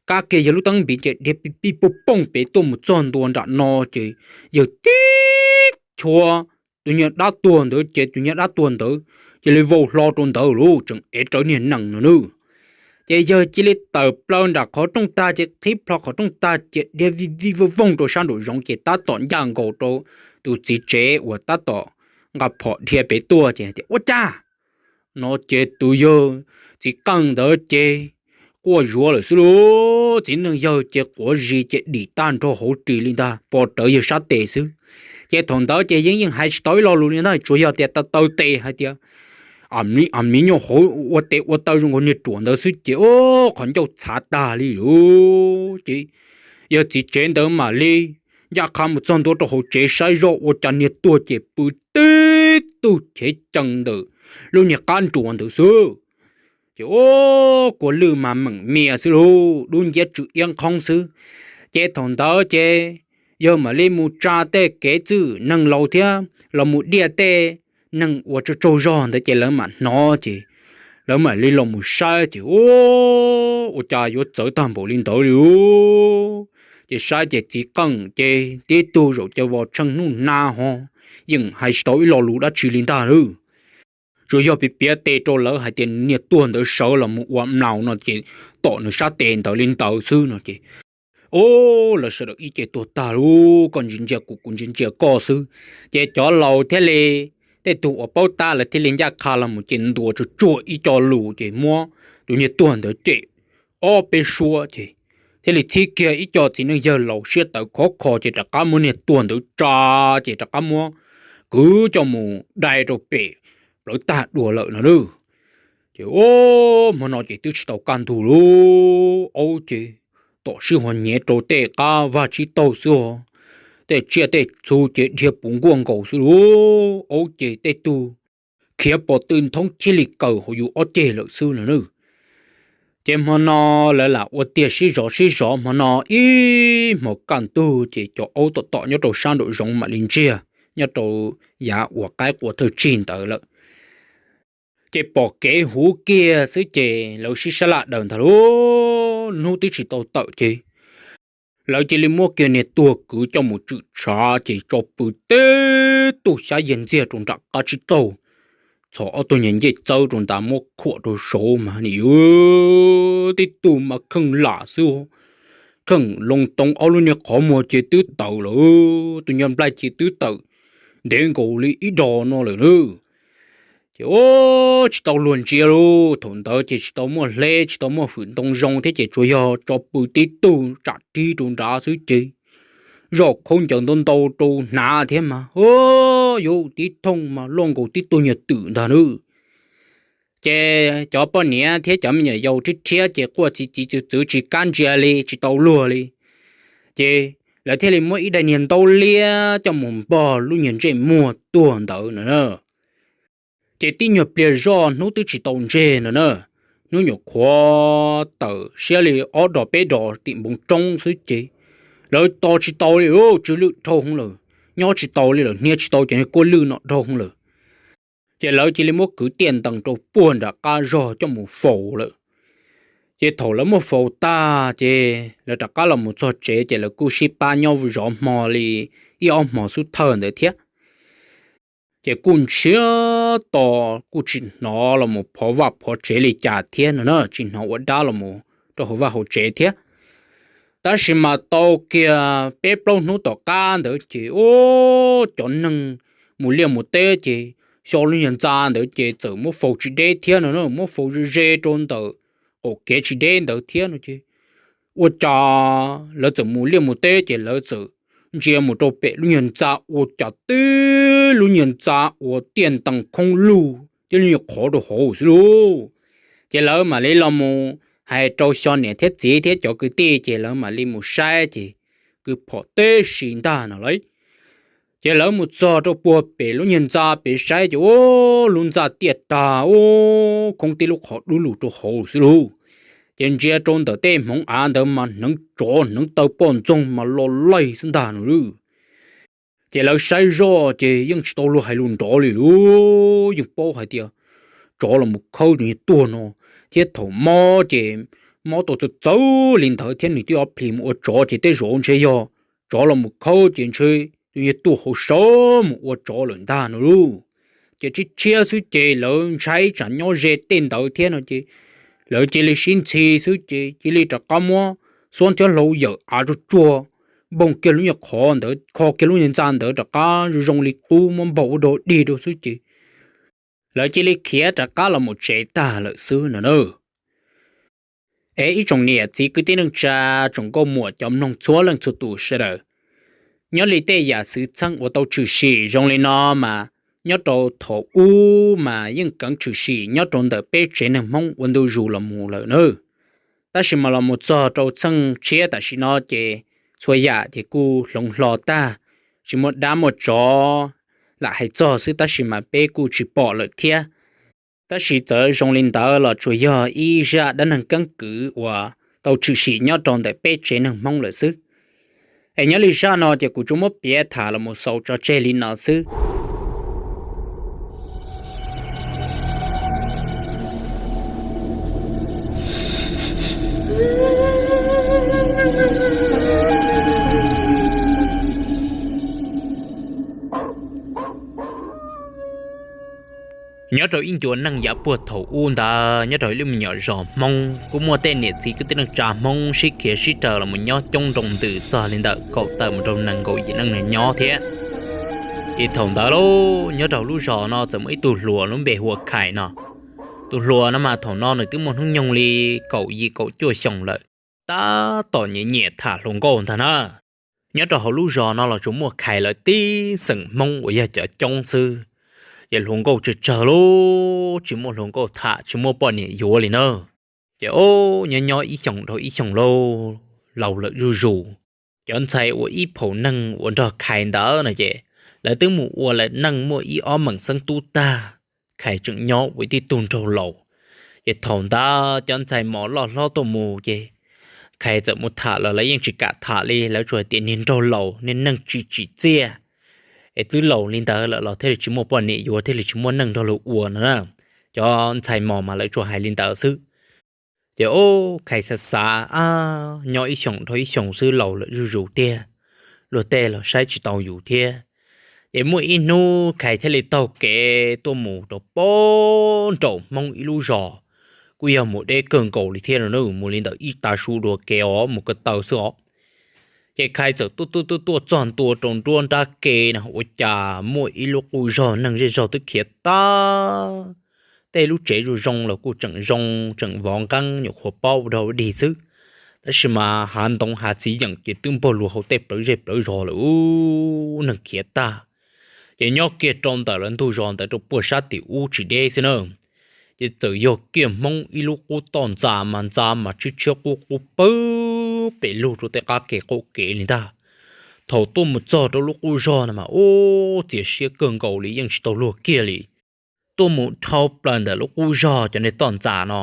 kab kiag yawg lub teeb npiv ces dhia pij pij pooj pooj pem tuaj mus txog ntua nram no ces yawg tib chua tus niag dab tuag ntawd ces tus niag dab tuag ntawd cia li vau hlo rau ntawd lauj, tseem ev rawv niag nees no nawb. Ces yawg cia li tawm plaws nram qhov rooj tag ces qhib plho qhov rooj tag ces dhia vij vij vooj vooj rau sab nraum zoov ces tab tom ncaj nkaus rau tus txiv tsev uas tab tom nqa phom dhia pem tuaj ces tias ua cas no ces tus yawg txiv qeej ntawd ces quaj zuav lawm xwb lauj. Txiv neej yawg ces quav zis ces dim tag nrho hauv ris li ntag, pom rawv yawg sab tes xwb. Ces thaum ntawd ces yeej yeej hais tsis tau ib lo lus li ntag, tsuas yog tias taw taw tes hais tias, a miv nyuj hauv ua tes ua taw zoo nkaus niag ruam ntawd xwb ces qhov ncauj txhav tag li lauj. Ces yawg txiv tsev ntawd mam li ncaj qha mus txog ntua rau hauv tsev saib zoj ua cas niag tuag ces pw tib tug chev cees ntawm lub niag qab nruas ntawd xwb. Ces kua lwj mas meem mias xwb lauj, dub nciab tsw iab nqhoob xwb. Ces thaum ntawd ces yawg mam li mus tsa tej kev txwj neeg laus thiab los mus diaj tej neeg uas tsaug tsaug zog ntawd ces lawv mam hnov ces lawv mam li los mus saib ces ua cas yuav txawv tag npaum li ntawd li lauj. Ces saib ces txiv qeej ces tib tug zaum ces vos tsheej hnub nag ho yeej hais tsis tau ib lo lus dab tsi li ntag lauj. Tsuas yog piav piav tes rau lawv hais tias niag tuag ntawd sawv los mus ua mlaus no ces tom nws sab tes ntawd li ntawd xwb no ces, o, lawv sawv daws ib ce tuag tag lauj, koj ntsia ntsia kuv, kuv ntsia ntsia koj xwb. Ces cov laus thiaj li, tej tug uas paub tab lawv thiaj li ncaj qha los mus ces ntuas tsuag tsuag ib co lus ces muab tus niag tuag ntawd cem ob peb suab ces thiaj li txhib kiag ib co txiv neej yawg laus siab tawv khov kho ces rov qab muab niag tuag ntawd tsa ces rov qab muab kwv coj mus dai rau pem plawv tag dua lawm no lauj. Ces hmo no ces twb tsis tau kaj ntug lauj, aub ces tom sib hua nyiav rau tej qab vaj tsib taug xwb os. Tej tsiaj tej txhu ces dhia puv nkuaj nkaus xwb lauj, aub ces tej tug khiav pom tw nthoob cia li kaws hauv yus ob ceg lawm xwb no na. Ces hmo no lawv lam ua tiag sib zov sib zov hmo no ib hmos kaj ntug ces cov aub tom tom nyob rau sab nraum zoov mam li ntsiag nyob rau yav uas qaib qua thawj tsig ntawd lawm. Ces pom kev huv kiag xwb ces lawv sib sab laj daws ntag lauj, hnub twb tsis tau tawm ces lawv cia li muab kiag niag tuag kwv coj mus tswm tshav ces tso pw tib tug xyab yiag ntxiag rau nram qab tsib taug, txhos ob tug niag ncej txawb rau ntawd muab khuam rau saud mas nim yuav tib tug mas kheej lam xwb, kheej loo too ob lub niag qhov muag ces twb tawm lawm, tus nyuag nplaig ces twb tawm ntev nkaus li ib dos no lawm na. Ces tsis tau luag ntsia lauj, thaum ntawd ces tsis tau muaj hleb tsis tau muaj hwm ntoo zoo thiab ces tsuas yog tso pw tib tug tsam rig rau nrad xwb ces zoj khaub ncaws ntau ntau rau hnav thiab mas, o, yuav tib thooj mas loj nkaus tib tug nyuag twm ntag na. Ces cov poj niam thiab cov me nyuam yaus rhiab rhiab ces quaj txiv txiv txwv txwv tsis kam ntsia li tsis tau luag li. Ces lawv thiaj li muab ib daim niag ntaub liab coj mus npog lub nyuag ntsej muag tuag ntawd no na. Ces tib nyuag pliag zoj hnub twb tsis tau ntseg no na, hnub nyuam qhuav tawm siab li ob dos peb dos tim npoo roob xwb ces lawv tos tsis tau li, tsw lwj dhau hwv lawm, nyob tsis tau li lawm, hnia tsis tau cov niag kua lwj no dhau hwv lawm. Ces lawv cia li muab kwv tiaj ntees rau puag nram qab zog coj mus faus lawm. Ces thaum lawv muab faus tag ces lawv rov qab los mus txog tsev ces lawv kuj sib pab nyob zov hmo li ib ob hmo xub thawj ntawd thiab. Ces kuj ntsiag to, kuj tsis hnov los mus phov vaj phov tsev li cas thiab no na, tsis hnov ua dab los mus rau hauv vaj hauv tsev thiab. Tab sis mas tau kiag peb plaub hnub tom qab ntawd ces ua cov neeg mus liaj mus teb ces xyov lub niag ntxa ntawd ces txawm muab faus tsis deb thiab no na, muab faus ze ze rau ntawm qaum kev tsis deb ntawd thiab no ces ua cas lawv txawm mus liaj mus teb ces lawv txawm ntsia mus rau pem lub niag ntxa ua cas tib lub niag ntxa uas tiaj ntees khoob lug tib lub niag qhov rau hauv xwb lauj. Ces lawv mam li los mus hais rau xyov niam thiab txiv thiab cov kwv tij ces lawv mam li mus saib ces kwv phom teb si ntag no lauj. Ces lawv mus txog rau puag pem lub niag ntxa pem saib ces ua lub ntxa tiaj tag ua khoob tib lub qhov dub lug rau hauv xwb lauj. Ces ntsia rau ntawm tej hmoov av ntawd mas hneev tsov hneev taw poj ntxoog mas lo laij xwb ntag no lauj. Ces lawv saib zoj ces yeej tsis tau luag hais lus nrov li lauj, yeej paub hais tias tsov los mus khawb tus niag tuag no, thiab thaum mob ces mob tau txawv txawv li ntawd thiab nws twb ob plig mus ua tsov ces tej zaum ntshe yog tsov los mus khawb ces ntshe tus niag tuag hauv sawv mus ua tsov lawm ntag no lauj. Ces tshiab tshiab xwb ces lawv ntshai tsam nyob ze tej ntawd thiab no ces lawv cia li sib ntxhi xwb ces cia li rov qab muab xuab thiab hlau yawm av tsuag tsuag npoog kiag lub niag qhov ntawd kho kiag lub niag ntxa ntawd rov qab zoo zoo li qub muab npaug ua dog dig rau xwb ces lawv cia li khiav rov qab los mus tsev tag lawm xwb no na. Es ib tsoom niam txiv kwv tij neej tsa, tsoom nkauj muam cov mloog txhua leej txhua tus sawv daws, nyob li tej yam xwm txheej uas tau tshwm sim zoo li no mas nyob rau thaum ub mas yeej keev tshwm sim nyob rau ntawm peb tsev neeg Hmoob ua ntu zus los mus lawm na. Tab sis mas los mus txog rau txheej tshiab tam sim no ces txhua yam ces kuj hloov hlo tag, tsis muaj dab muaj tsov lam hais txog xwb tab sis mas peb kuj tsis pom lawm thiab. Tab sis txawm zoo li ntawd los tsuas yog ib zaj dab neeg keeb kwm uas tau tshwm sim nyob rau ntawm peb tsev neeg Hmoob lawm xwb. Es nyob li zaj no ces kuv tsuas muab piav tham los mus xaus tso tseg li no xwb. Nyob rau ib ncua neej yav puag thaum ub ntawd nyob rau ib lub me nyuam zos Hmoob kuj muaj tej niam txiv kwv tij neej tsa Hmoob sib khiav sib raws los mus nyob coob nroo ntws txog li ntawm kaum tawm mus rau nees nkaum yim neej nyob thiab. Es thaum ntawd lauj nyob rau lub zos no txawm muaj ib tug hluas lub npe hu ua Khais no. Tus hluas no mas thaum no nws twb muaj hnub nyoog li kaum yim kaum cuaj xyoos lawm, tab tom nyiam nyiam tham hluas nkauj ntag na. Nyob rau hauv lub zos no los tsuas muaj Khais lawv tib xeem Hmoob uas yog cov coob xwb, ces hluas nkauj tsawg tsawg lauj, tsis muaj hluas nkauj tham tsis muaj poj niam yuav li na. Ces o, nyob nyob ib xyoos dhau ib xyoos lauj, laus lawm zuj zus, cov ntxhais uas ib phaum neeg uas nrog Khais ntawd no ces lawv twb mus ua lawv neej muaj ib ob meem xeeb tub tag, Khais tseem nyob ua ib tug nraug laus. Ces thaum ntawd cov ntxhais mos loj hlob tuaj mus ces Khais txawm mus tham los lawv yeej tsis kam tham li, lawv tsuas hais tias niag nraug laus niag neej tsis tsim txiaj, es twb laus li ntawd lawm los thiaj li tsis muaj poj niam yuav thiaj li tsis muaj neej nrog luag ua no na. Cov ntxhais mos mas lawv tsuas hais li ntawd xwb. Ces o, Khais xav xav, ab, nyob ib xyoos dhau ib xyoos xwb laus lawm zuj zus tiag, luag tej los saib tsis tau yus thiab. Ces muaj ib hnub Khais thiaj li taug kev tuaj mus rau pob nraum Hmoob ib lub zos, kuj yog mus deb kawg nkaus li thiab no na, mus li ntawm ib tav su dua kev os mus ko taw xwb os. Ces Khais txawm tuaj tuaj tuaj tuaj txog ntua rau nruab nrab ke no ua cas muaj ib lub qub zog neeg zej zog twb khiav tag. Tej lub tsev zoo zoo los kuj tseem zoo tseem vov nqeeb nyuam qhuav paub ua dog ua dig xwb, tab sis mas hav ntoo hav txiv yeem ces twb npog lug hauv tej plawv zej plawv zos lawm, neeg khiav tag. Ces nyob kiag rau ntawm lawv ntug zos ntawd rau puag sab tim ub tsis deb xwb na, ces txawm yog kiag Hmoob ib lub qub toj ntxas mas ntxa mas tshiab tshiab qub qub pawg pes lug rau tej qab kev qaum kev li ntag. Thaum tuaj mus txog rau lub qub zog no mas ub txias siab kawg nkaus li yeej tsis tau luag kiag li. Tuaj mus dhau plaws ntawm lub qub zog cov niag toj ntxas no,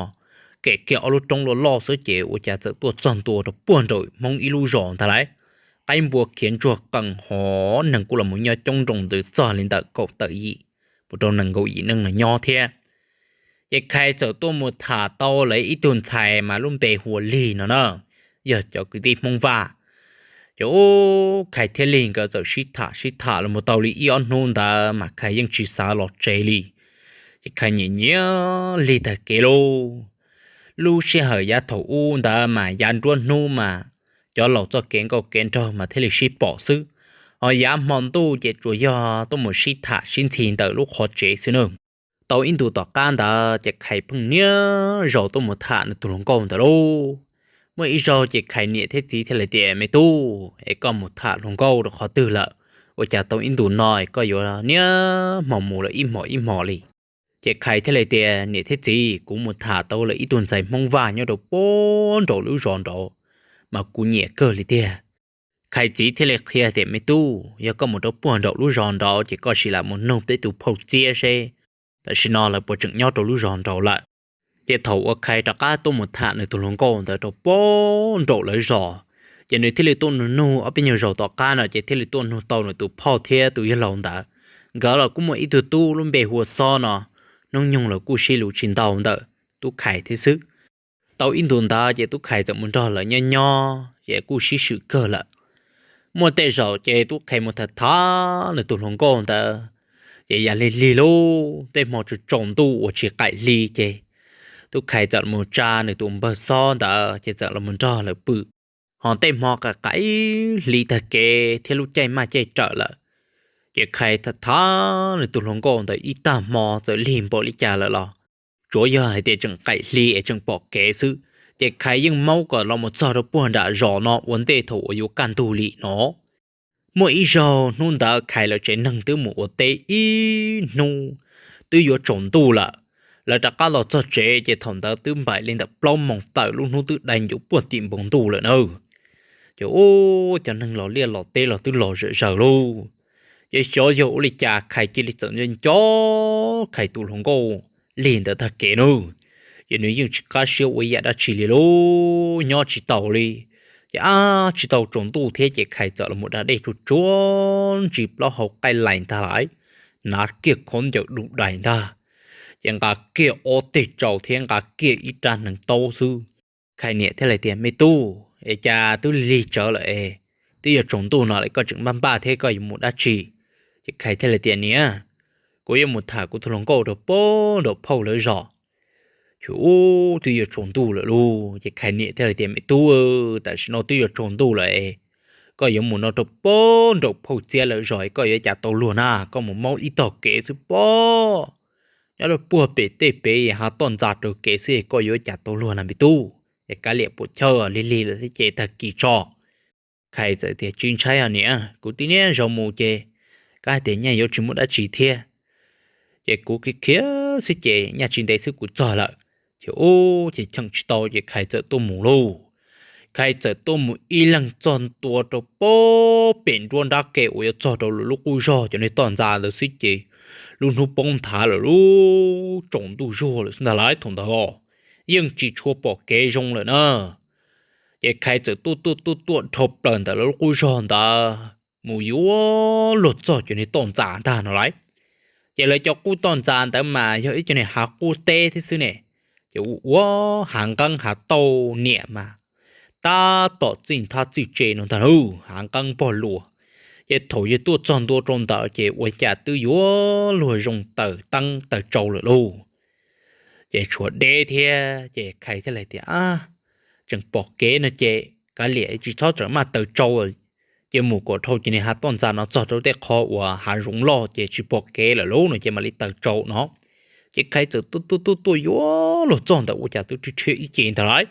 kem kiag ob lub roob loj loj xwb ces ua cas txawm tuaj txog ntua rau puag nraum Hmoob ib lub zos ntag lauj. Qaib npua khiav ntsuag qees hov neeg kuj los mus nyob coob nroo ntws txog li ntawm kaum tawm yim mus rau nees nkaum yim neej no nyob thiab. Ces Khais txawm tuaj mus tham tau lawv ib tug ntxhais mas lub npe hu ua Lig no na, yog cov kwv tij Hmoob Vaj. Ces ub, Khais thiab Lig nkawd txawm sib tham sib tham los mus tau li ib ob hnub ntawd mas Khais yeej tsis xav los tsev li. Ces Khais nyiam nyiam Lig tag kev lauj. Lub sij hawm yav thaum ub ntawd mas yav nruab hnub mas cov laus txoj kev nkauj kev nraug mas thiaj li sib pom xwb, ho yav hmo ntuj ces tsuas yog tuaj mus sib tham sib ntxhi ntawm lub qhov tsev xwb na. Tau ib ntus tom qab ntawd ces Khais pheej niaj zaus tuaj mus tham nws tus hluas nkauj ntawd lauj. Muaj ib zaug ces Khais niam thiab txiv thiaj li tias, Me tub, es koj mus tham hluas nkauj rau qhov twg lawm? Ua cas tau ib ntus no es koj yuav niaj hmo mus lawm ib hmos ib hmos li? Ces Khais thiaj li tias, Niam thiab txiv, kuv mus tham tau lawm ib tug ntxhais Hmoob Vaj nyob rau puag nraum lub zos nraud, mas kuv nyiam kawg li tiag. Khais txiv thiaj li qhia tias, Me tub, yog koj mus rau puag nraum lub zos nraud ces koj sim lam mus nug peb tus phauj Txiab seb tam sim no lawv puas tseem nyob rau lub zos nraud lawm. Ces thaum uas Khais rov qab tuaj mus tham nws tus hluas nkauj ntawd rau puag nraum lawv zos, ces nws thiaj li tuaj nug nug ob peb nyuag zaus tom qab no ces thiaj li tuaj nug tau nws tus phauj thiab tus yawg laus ntawd. Nkawd los kuj muaj ib tug tub lub npe hu ua Xob no, hnub nyoog los kuj sib lus tsis ntau ntawm tub Khais thiab xwb. Tau ib ntus ntawd ces tub Khais txawm mus nrog lawv nyob nyob ces kuj sib swm kawg lawm. Muaj tej zaum ces tub Khais mus tham tham nws tus hluas nkauj ntawd, ces yam lig lig lauj, tej hmo tsaus tsaus ntuj uas tsis qaim hli ces tub Khais txawm los tsa nws tus npawg Xob ntawd ces txawm los nrog lawv pw. Ho tej hmo qaim qaim hli tag kev thiab lub caij maj caij rawm lawm, ces Khais tham tham nws tus hluas nkauj ntawd ib tag hmo txawm lig npaum li cas lawm los tsuav yog hais tias tseem qaim hli es tseem pom kev xwb, ces Khais yeej maub kom los mus txog rau puag nram zos no ua ntej thaum uas yuav kaj ntug li no. Muaj ib zaug hnub ntawd Khais lawv tsev neeg twb mus ua teb ib hnub, twb yuav tsaus ntuj lawm. Lawv rov qab los txog tsev ces thaum ntawd twb npaim li ntawm plaub moos tawm, lub hnub twb dai ncuv puag tim npoo ntuj lawm na. Ces ub, cov neeg los liaj los teb los twb los zom zaws lauj. Ces xyov yog ua li cas Khais cia li txawm nco nco Khais tus hluas nkauj Lig ntawd tag kev na. Ces nws yeej tsis qab siab ua ib yam dab tsi li lauj, nyob tsis taus li. Ces ab tsis tau tsaus ntuj thiab ces Khais txawm los mus da dej tsuag tsuag ntsis plaub hau qaij lais ntag lauj, hnav kiag khaub ncaws du dais ntag, ces nqa kiag ob teg tsau thiab nqa kiag ib rab hneev taub xwb. Khais niam thiaj li tias, Me tub, es cas twb lig lig tsawv lawm es twb yuav tsaus ntuj no lawm koj tseem npaj npaj thiab koj yuav mus dab tsi? Ces Khais thiaj li tias, Niam, kuv yuav mus tham kuv tus hluas nkauj rau puag nraum phauj lawv zos. Ces ub, twb yuav tsaus ntuj lawm lauj. Ces Khais niam thiaj li tias, Me tub, tam sim no twb yuav tsaus ntuj lawm es koj yuav mus no rau puag nraum phauj Txiab lawv zos es koj yuav cas tau luag na, koj mus maub ib tog kev xwb pob, nyob rau puag pem tej pem hav toj ntxa raws kev xwb es koj yuav cas tau luag na me tub. Es kav liam puas chawj, lig lig lawm thiab ces tag kis tso. Khais txawm tias, Tsis ntshai os niam, kuv twb niaj zaus mus ces kav hais tias nyaj yuav tsis muaj dab tsi thiab. Ces kuv khiav khiav xwb ces nyaj tsis ntev xwb kuv txog lawm. Ces ub, ces cheem tsis tau ces Khais txawm tuaj mus lauj. Khais txawm tuaj mus ib leeg txog ntua rau puag pem nruab nrab ke uas yuav txog rau lub qub zog cov niag toj ntxa ntawd xwb ces lub hnub poob nthav lawm lauj, tsaus ntuj zuag lawm xwb ntag lauj thaum ntawd os, yeej tsis tshua pom kev zoo lawm na. Ces Khais txawm tuaj tuaj tuaj tuaj dhau plaws ntawm lawv lub qub zog ntawd mus yuav luag txog cov niag toj ntxa ntag no lauj. Ces lawv cov qub toj ntxa ntawd mas yog ib cov niag hav qub teb thiab xwb ne. Ces ua ua hav nqeeb hav tauj niam mas tab tom txij nthab txij tse no ntag lauj, hav nqeeb npog luas. Ces thaum yawg tuaj txog ntua rau ntawd ces ua cas twb yuav luag zoo taws teeb taws tsau lawm lauj. Ces tshuav deb thiab ces Khais thiaj li tias, Ab, tseem pom kev no ces kav liam tsis txhob txawm maj taws tsau, ces mus kom dhau ces niag hav toj ntxa no txog rau tej qhov uas hav zoov loj ces tsis pom kev lawm lauj no ces mam li taws tsau no. Ces Khais txawm tuaj tuaj tuaj tuaj yuav luag txog ntawd ua cas twb rhiab rhiab ib ce ntag lauj.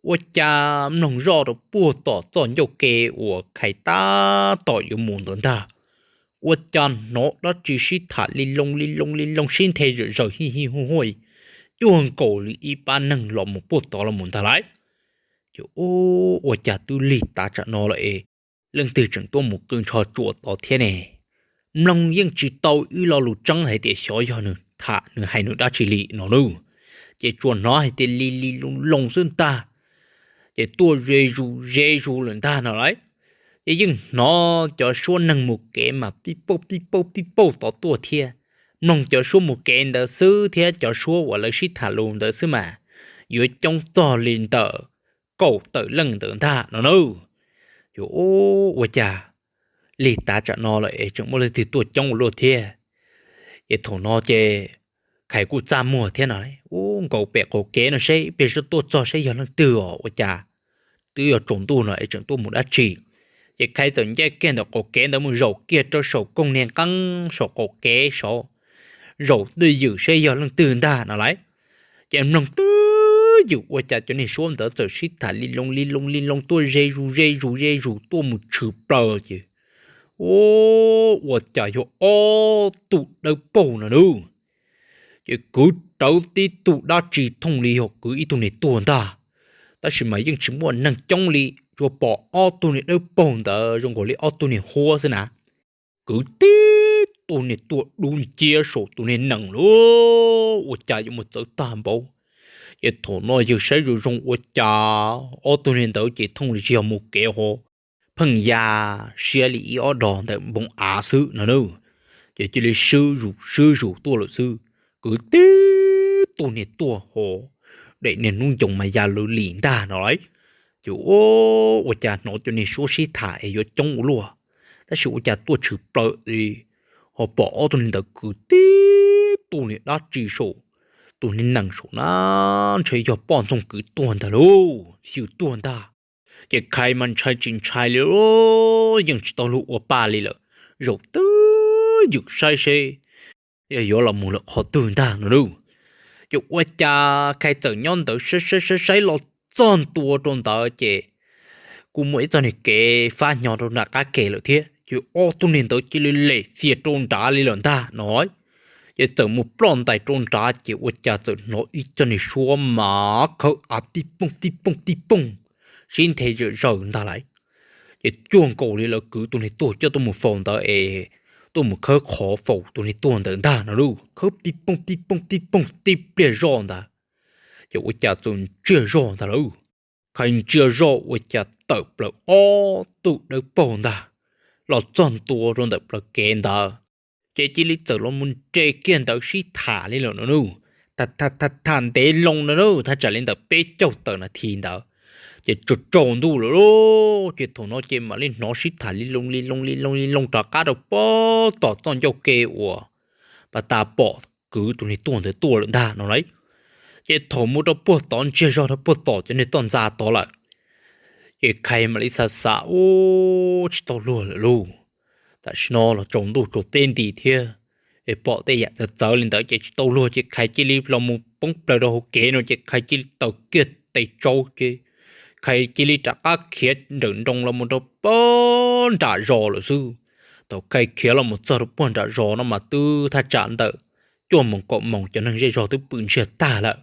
Ua cas mloog zoj rau puag tom txoj ncauj ke uas Khais tab tom yuav mus ntawd ntag, ua cas hnov dab tsi sib tham li loo li loo li loo sib nthe zawm zaws hij hij huj huj, cuag nkaus li ib pab neeg los mus puag tod los mus ntag lauj. Ces ub, ua cas twb lig tav tsam no lawm es leej twg tseem tuaj mus qw ntsho tsuas tod thiab ne? Mloog yeej tsis tau ib lo lus tseeb hais tias xyov yog nws tham nws hais nws dab tsi li no nawb. Ces tsuas hnov hais tias li li loo loo xwb ntag, ces tuaj ze zus ze zus lawm ntag no lauj. Ces yeej hnov cov suab neeg mus kev mas pib pauj pib pauj pib pauj tod tuaj thiab. Mloog cov suab mus kev ntawd xwb thiab cov suab uas lawv sib tham lus ntawd xwb mas yuav coob txog li ntawm kaum tawm leej ntawd ntag no nawb. Ces ua cas lig tav tsam no lawm es tseem muaj leej twg tuaj coob ua luaj thiab. Ces thaum no ces Khais kuj txaj muag thiab no, ub, nkaus pem qaum kev no seb ib pliag tuaj txog seb yog leej twg os, ua cas twb yuav tsaus ntuj no es tseem tuaj mus dab tsi. Ces Khais txawm ncaj kiag ntawm qaum kev ntawd mus zaum kiag rau saum koog niag nqeeb saum qaum kev saud, zaum twj ywm seb yog leej twg ntag no lauj. Ces mloog twj ywm ua cas cov niag suab ntawd txawm sib tham li loo li loo li loo tuaj ze zus ze zus ze zus tuaj mus tshwm plaws ces, ua cas yog ob tug dawb paug no nawb. Ces kwv rawv tib tug dab tsi thooj li yog kwv ib tug niag tuag ntag. Tab sis mas yeej tsis muaj neeg coob li, tsuas pom ob tug niag dawb paug ntawd zoo nkaus li ob tug niag huab xwb na. Kwv tib tug niag tuaj dub nciab saum tus niag nees lawm, ua cas yuav mus txawv tag npaum. Ces thaum no yawg saib zoo zoo ua cas ob tug niag ntawd ces thooj li tsis yog mus kev ho, pheej ya siab li ib ob dos ntawm npoo av xwb no nawb. Ces cia li swb zus swb zus tuaj lawm xwb. Kwv tib tug niag tuaj ho, daim niag hnub ncoos mas ya lawv lim ntag no lauj. Ces ua cas hnov cov niag suab sib tham es yuav coob ua luaj, tab sis ua cas tuaj tshwm plaws ho pom ob tug niag ntawd kwv tib tug niag dab tsi saum tus niag nees saum na, ntshe yog poj ntxoog kwv tuag ntag lauj, xyw tuag ntag. Ces Khais mas ntshai tsis ntshai li, yeej tsis tau luag ua pa li lawm, zaum twj ywm saib seb yog yuav los mus lawm qhov twg ntag no lauj. Ces ua cas Khais txawm nyob ntawd saib saib saib saib los txog ntua rau ntawd ces kuj muaj ib txoj niag kev fab hnyo rau nram qab kev lawm thiab. Ces ob tug niag ntawd cia li lem fias rau nrad li lawm ntag no. Ces txawm mus ploj ntais rau nrad ces ua cas txawm hnov ib co niag suab mas khawb av tib pooj tib pooj tib pooj, sib nthe zawm zaws ntag lauj. Ces cuag nkaus li lawv kwv tus niag tuag coj tuaj mus faus ntawd es tuaj mus khawb qhov faus tus niag tuag ntawd ntag no lauj, khawb tib pooj tib pooj tib pooj tib pliag zoj ntawd. Ces ua cas txawm ntsiag zog ntag lauj. Khais ntsiag zoj ua cas tawm plaws ob tug dawb paug ntag los txog ntua rau ntawm plawv kev ntawd. Ces cia li txawm los mus nres kiag ntawd sib tham li lawm no nawb. Tham tham tham ntev loo no nawb, thaj tsam li ntawm peb caug tawm nas this ntawd. Ces tsaus tsaus ntuj lawm lauj, ces thaum no ces mam li hnov sib tham li loo li loo li loo li loo rov qab rau puag tom txoj ncauj ke uas pas tas pom kwv tus niag tuag ntawd tuaj lawm ntag no lauj. Ces thaum mus rau puag tod ntsiag zog rau puag tom cov niag toj ntxa tod lawm, ces Khais mam li xav xav, ub, tsis tau luag lawm lauj. Tam sim no los tsaus ntuj tsaus teb nti thiab, es pom tej yam txawv txawv li ntawd ces tsis tau luag ces Khais cia li los mus poob plaws rau hauv kev no ces Khais cia li taws kiag tes tsau ces Khais cia li rov qab khiav nrawm nroos los mus rau puag nram zos lawm xwb. Thaum Khais khiav los mus txog rau puag nram zos no mas twb thaj tsam ntawm cuaj moos kaum moos cov neeg zej zog twb pw ntsiag tag lawm.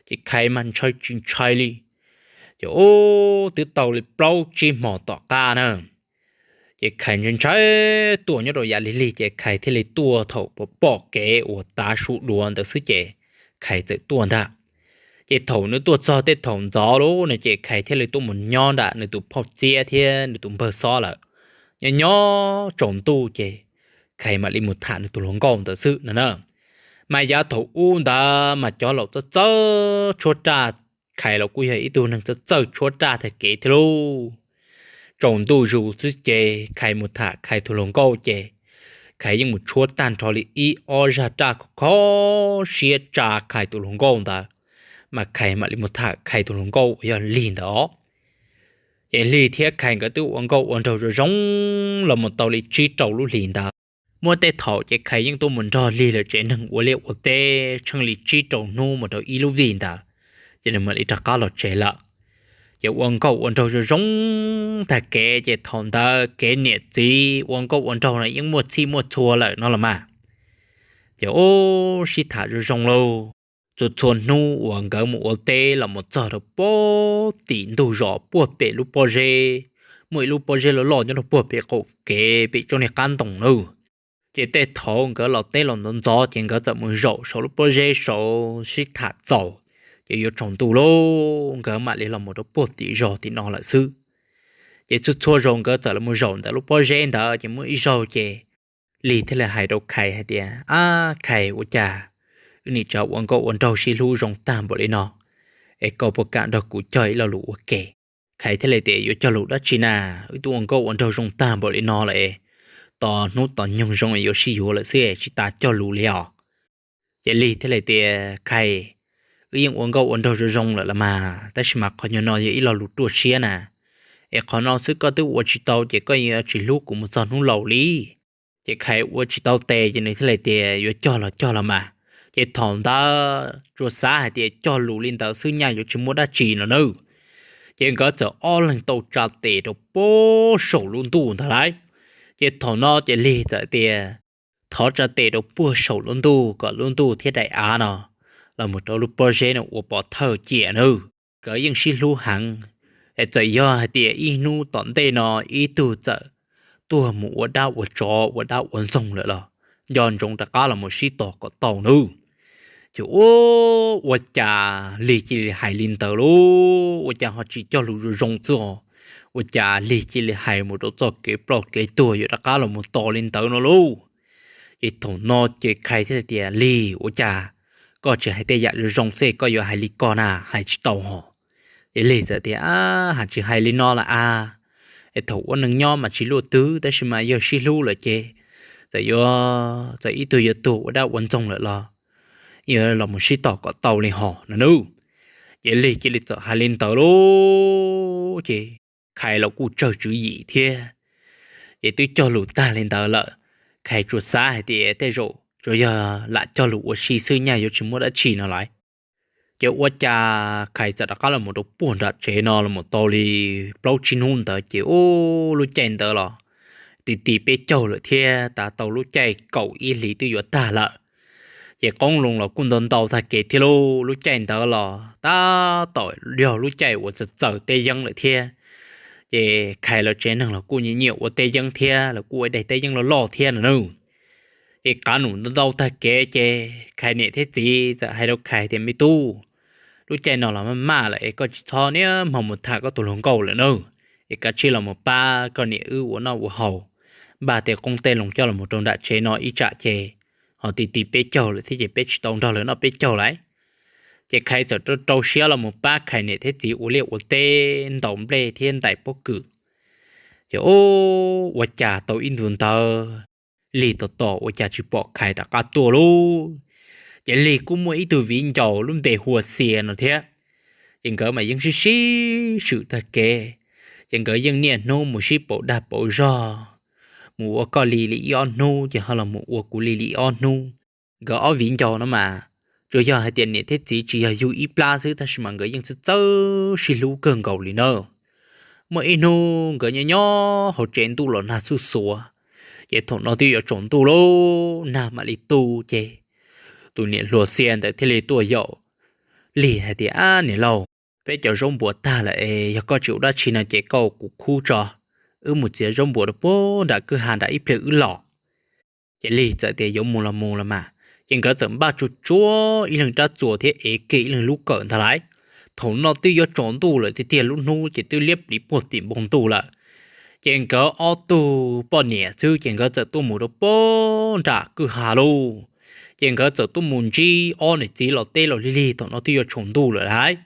Ces Khais mas ntshai tsis ntshai li. Ces ub, twb tau li plaub tsib hmos tom qab na, ces Khais ntshai ntshai tuaj nyob rau yav lig lig ces Khais thiaj li tuaj thaum pom kev uas tav su dua ntawd xwb ces Khais txawm tuaj ntag. Ces thaum nws tuaj txog tej thaum ntxov lawm no ces Khais thiaj li tuaj mus nyob nram nws tus phauj Txiab thiab nws tus npawg Xob lawm. Nyob nyob tsaus ntuj ces Khais mam li mus tham nws tus hluas nkauj ntawd xwb no na. Mas yav thaum ub ntawd mas cov laus txawj txawj tshuab raj, Khais los kuj yog ib tug neeg txawj txawj tshuab raj tag kev thiab lauj. Tsaus ntuj zus xwb ces Khais mus tham Khais tus hluas nkauj ces Khais yeej mus tshuab tag nrho li ib ob zaj raj khov kho siab tsa Khais tus hluas nkauj ntawd, mas Khais mam li mus tham Khais tus hluas nkauj uas yog Lig ntawd os. Ces Lig thiab Khais nkawd twb ua nkauj ua nraug zoo zoo los mus tau li tsib rau lub hlis ntawd. Muaj tej thaum ces Khais yeej tuaj mus nrog Lig lawv tsev neeg ua liaj ua teb tsheej li tsib rau hnub mus rau ib lub vij ntawd, ces nws mam li rov qab los tsev lawm. Ces ua nkauj ua nraug zoo zoo tag kev ces thaum ntawd kev niam txiv ua nkauj ua nraug no yeej muaj txhij muaj txhua lawm no los mas. Ces ub, sib tham zoo zoo lauj. Txhua txhua hnub uas nkawd mus ua teb los mus txog rau puag tim ntug zos puag pem lub pob zeb, muaj ib lub pob zeb loj loj nyob rau puag pem qaum kev pem tsob niag qab ntoo nawb. Ces tej thaum nkawd los teb los ntxov ntxov ces nkawd txawm mus zaum saum lub pob zeb saud sib tham txaus, ces yuav tsaus ntuj lauj, nkawd mam li los mus rau puag tim zos tim no lawm xwb. Ces txhua txhua zaus nkawd txawm los mus zaum ntawm lub pob zeb ntawd ces muaj ib zaug ces Lig thiaj li hais rau Khais hais tias, Ab Khais, ua cas wb niam tsev ua nkauj ua nraug sib hlub zoo tag npaum li no, es koj puas kam nrog kuv cog ib lo lus ua ke? Khais thiaj li tias, Yuav cog lus dab tsi na? Wb twb ua nkauj ua nraug zoo tag npaum li no lawm, tos hnub tos nyoog zoo yuav sib yuav lawm xwb, tsis tas cog lus li os. Ces Lig thiaj li tias, Khais, wb yeej ua nkauj ua nraug zoo zoo lawm los mas, tab sis mas qhov nyuag no yog ib lo lus ruaj siab na. Es qhov no xwb koj twb ua tsis tau ces koj yuav tsis hlub kuv mus txog hnub laus li. Ces Khais ua tsis tau tes ces nws thiaj li tias, Yuav cog los cog los mas. Ces thaum ntawd tsuas xav hais tias cog lus li ntawd xwb nyaj yuav tsis muaj dab tsi no nawb. Ces nkawd txawm ob leeg tau tsa tes rau puag saum lub ntuj ntag lauj. Ces thaum no ces Lig txawm tias, Thov tsa tes rau puag saum lub ntuj kom lub ntuj thiab daim av no los mus rau lub pob zeb no ua pov thawj cia nawb. Nkawd yeej sib hlub heev, es txawm yog hais tias ib hnub tom ntej no ib tug txawm tuag mus ua dab ua tsov ua dab ua ntxoog lawm los nco ntsoov rov qab los mus sib tos kom tau nawb. Ces ua, ua cas Lig cia li hais li ntawd lauj? Ua cas ho tsis cog lus zoo zoo xwb os? Ua cas Lig cia li hais mus rau txoj kev ploj kev tuag yuav rov qab los mus tos li ntawd no lauj? Ces thaum no ces Khais thiaj li tias, Lig, ua cas koj tsis hais tej yam zoo zoo xwb, koj yuav hais li ko na, hais tsis tau hos. Ces Lig txawm tias, Ab, hais tsis hais li no lawm a, es thaum ua neeg nyob mas tsis luaj twg, tab sis mas yog sib hlub lawm ces txawm yuav, txawm ib tug yuav tuag ua dab ua ntxoog lawm los yuav los mus sib tos kom tau li hos no nawb. Ces Lig cia li txawm hais li ntawd lauj. Ces Khais los kuj tsawg tswv yim thiab, ces twb cog lus tag li ntawd lawm, Khais tsuas xav hais tias tej zaum tsuas yog lam cog lus ua si xwb nyaj yuav tsis muaj dab tsi no lawm. Ces ua cas Khais txawm rov qab los mus rau puag nram tsev no los mus tau li plaub tsib hnub ntawd ces ub, lub caij ntawd los ti ti peb caug lawm thiab, tas tau lub caij kaum ib hlis twb yuav tag lawm. Ces qoob loo los kuj ntau ntau tag kev thiab lauj. Lub caij ntawd los tab tom yog lub caij uas txawm txawm teb yeeb lawm thiab. Ces Khais lawv tsev neeg los kuj nyiam nyiam ua teb yeeb thiab, lawv kuj ua daim teb yeeb loj loj thiab no nawb. Ces qab num ntau ntau tag kev ces Khais niam thiab txiv txawm hais rau Khais tias, Me tub, lub caij no los maj maj lawm es koj tsis txhob niaj hmo mus tham koj tus hluas nkauj lawm nawb, es kav tsij los mus pab koj niam wb ua noj ua haus, npaj tej qoob tej loo coj los mus rau nram tsev no ib tsam ces ho ti ti peb caug lawm thiab ces peb tsis tau nrog lawv noj peb caug lawm. Ces Khais txawm rau rau siab los mus pab Khais niam thiab txiv ua liaj ua teb, ntaus nplej thiab ntais pob kws. Ces ub, ua cas tau ib ntus ntawd Lig tos tos ua cas tsis pom Khais rov qab tuaj lauj. Ces Lig kuj muaj ib tug viv ncaus lub npe hu ua Xia no thiab. Ces nkawd mas yeej sib sib swm tag kev, ces nkawd yeej niaj hnub mus sib pauv dag pauv zog, mus ua koj li li ib ob hnub ces ho los mus ua kuv li li ib ob hnub. Nkawd ob viv ncaus no mas tsuas yog hais tias niam thiab txiv tsis yog yug ib plab xwb tab sis mas nkawd yeej txawj txawj sib hlub kawg nkaus li na. Muaj ib hnub nkawd nyob nyob hauv tsev ntuj los nag xuj xuav, ces thaum no twb yuav tsaus ntuj lauj, nag mam li tu ces tus niam hluas Xia ntawd thiaj li tuaj yaum Lig hais tias, Ab niam laus, peb cov zaub npuas tag lawm es yog koj tsis ua dab tsi no ces koj ua kuv khub tso, wb mus txiav zaub npuas rau puag nram kwj ha nram ib pliag wb los. Ces Lig txawm tias, Yuav mus los mus los mas. Ces nkawd txawm npaj tsuag tsuag ib leeg rab txuas thiab ev kiag ib leeg lub kawm ntag lauj. Thaum no twb yuav tsaus ntuj lawm tiag tiag, lub hnub ces twb liab pliv puag tim npoo ntuj lawm. Ces nkawd ob tug poj niam xwb ces nkawd txawm tuaj mus rau puag nram kwj ha lauj. Ces nkawd txawm tuaj mus ntsib ob niam txiv los teb los lig lig, thaum no twb yuav tsaus ntuj lawm lauj.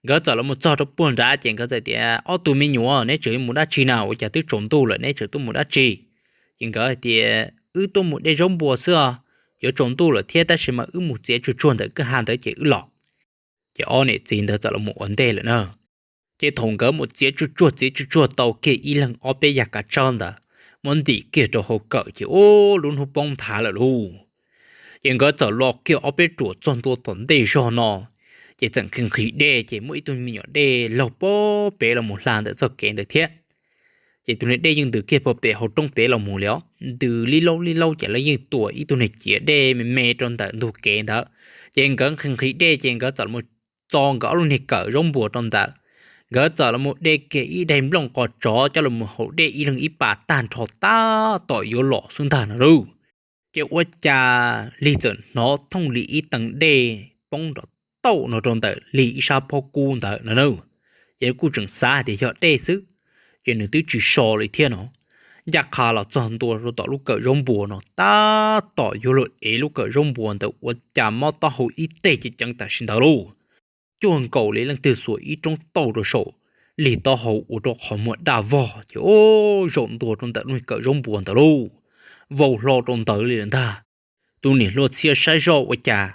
Nkawd txawm los mus txog rau puag nrad ces nkawd txawm tias, Ob tug me nyuam, neb tseem yuav mus dab tsi na? Ua cas twb tsaus ntuj lawm neb tseem tuaj mus dab tsi? Ces nkawd hais tias, Wb tuaj mus de zaub npua xwb os, yuav tsaus ntuj lawm thiab tab sis mas wb mus txiav tsuag tsuag ntawm kwj ha ntawd ces wb los. Ces ob niam txiv ntawd txawm los mus ua ntej lawm na. Ces thaum nkawd mus txiav tsuag tsuag txiav tsuag tsuag tau kiag ib leeg ob peb yas kav tsawb ntawd, muab ntim kiag rau hauv kawm ces ub, lub hnub poob nthav lawm lauj. Ces nkawd txawm los kiag ob peb ruam txog ntua tom ntej zog no, ces txawm nqhis nqhis dej ces muaj ib tug me nyuam dej laug puag pem los mus hla ntawm txoj kev ntawd thiab. Ces tus niag dej yeej ntws kiag puag pem hauv roob pem los mus li os, ntws li laub li laub ces lawv yeej tua ib tug niag ciav dej me me rau ntawm ntug kev ntawd. Ces nkawd nqhis nqhis dej ces nkawd txawm los txo nkawd ob lub niag kawm zaub npua rau ntawd. Nkawd txawm los mus de kiag ib daim nplooj qos tsov coj los mus haus dej ib leeg ib pas tag nrho tab tom yuav los xwb ntag no lauj. Ces ua cas Lig txawm hnov thooj li ib teev dej poob nrov tauj no rau ntawm Lig ib sab phob kub ntawd no na. Ces kuj tseem xav hais tias yog dej xwb, ces nws twb tsis so li thiab no. Ncaj qha los txog ntua rau tom lub kawm zaub npua no tab tom yuav luag ev lub kawm zaub npua ntawd ua cas mob taub hau ib teg ceev ceev tam sim ntawd lauj. Cuag nkaus li leej twg xuas ib roob tauj rau saum Lig taub hau ua rau qhov muag daj vog ces o, zaum ntua rau ntawm lub kawm zaub npua ntawd lauj, vau hlo rau ntawd li lawm ntag. Tus niam hluas txhiaj saib zoj ua cas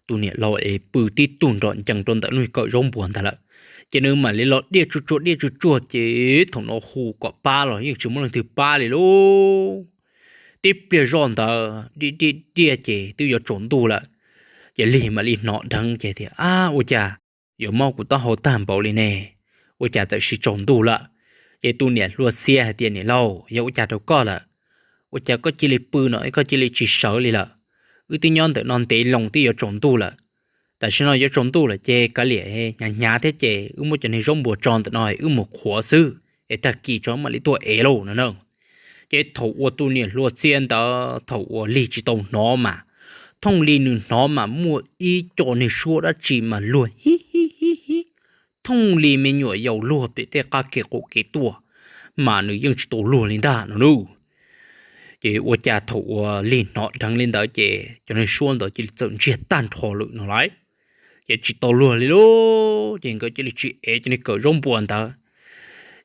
tus niam laus es pw tib tug nrom ncees rau ntawm lub kawm zaub npua ntag lawm, ces nws mam li los diaj tsuag tsuag diaj tsuag tsuag ces thaum no hu kom pab los yeej tsis muaj leej twg pab li lauj. Tib pliag zoj ntawd diaj diaj diaj ces twb yuav tsaus ntuj lawm, ces Lig mam li hnov dheev ces tias, Ab, ua cas yuav mob kuv taub hau tag npaum li ne? Ua cas txawm sis tsaus ntuj lawm? Ces tus niam hluas txhiaj hais tias, Niam laus, yog ua cas rau koj lawm? Ua cas koj cia li pw no koj cia li tsis sawv li lawm? Wb twb nyob ntawm no ntev loo twb yuav tsaus ntuj lawm. Tam sim no yuav tsaus ntuj lawm ces kav liam, hnyav hnyav thiab ces wb muab cov niag zaub npua tso ntawm no wb mus qhuav xwb es tag kis tso mam li tuaj ev lauj no na. Ces thaum uas tus niam hluas txhiaj ntawd thaum uas Lig tsis tau hnov mas, thooj li nws hnov mas muaj ib co niag suab dab tsi mas luag hib hib hib hib, thooj li me nyuam yaus luag pem tej qab kev qaum kev tuaj, mas nws yeej tsis tau luag li ntag no lauj. Ces ua cas thaum uas Lig hnov dheev li ntawd ces cov niag suab ntawd cia li txawm ntsiag tag nrho lawm no lauj. Ces tsis tau luag li lauj, ces nkawd cia li tsis ev cov niag kawm zaub npua ntawd.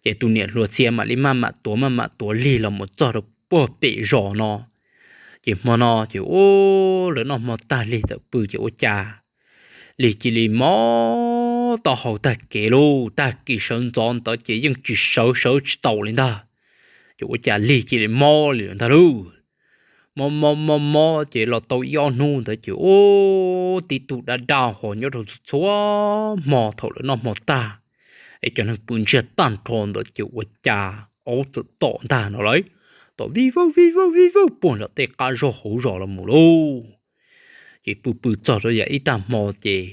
Ces tus niam hluas txhiaj mam li maj mam tuav maj mam tuav Lig los mus txog rau puag pem zos no. Ces hmo no ces u, lawv noj hmo tag Lig txawm pw ces ua cas Lig cia li mob taub hau tag kev lauj, tag kis sawv ntxov ntawd ces yeej tsis sawv sawv tsis tau li ntag. Ces ua cas Lig cia li mob li lawm ntag lauj. Mob mob mob mob ces los tau ib ob hnub ntawd ces u, tib tug daj daj ho nyob rau txhua txhua hmo thaum lawv noj hmo tag, es cov neeg pw ntsiag tag nrho ntawd ces ua cas aub txawm tom ntag no lauj, tom vij vawj vij vawj vij vawj puag nram tej qab zos hauv zos los mus lauj. Ces pw pw txog rau yam ib tag hmo ces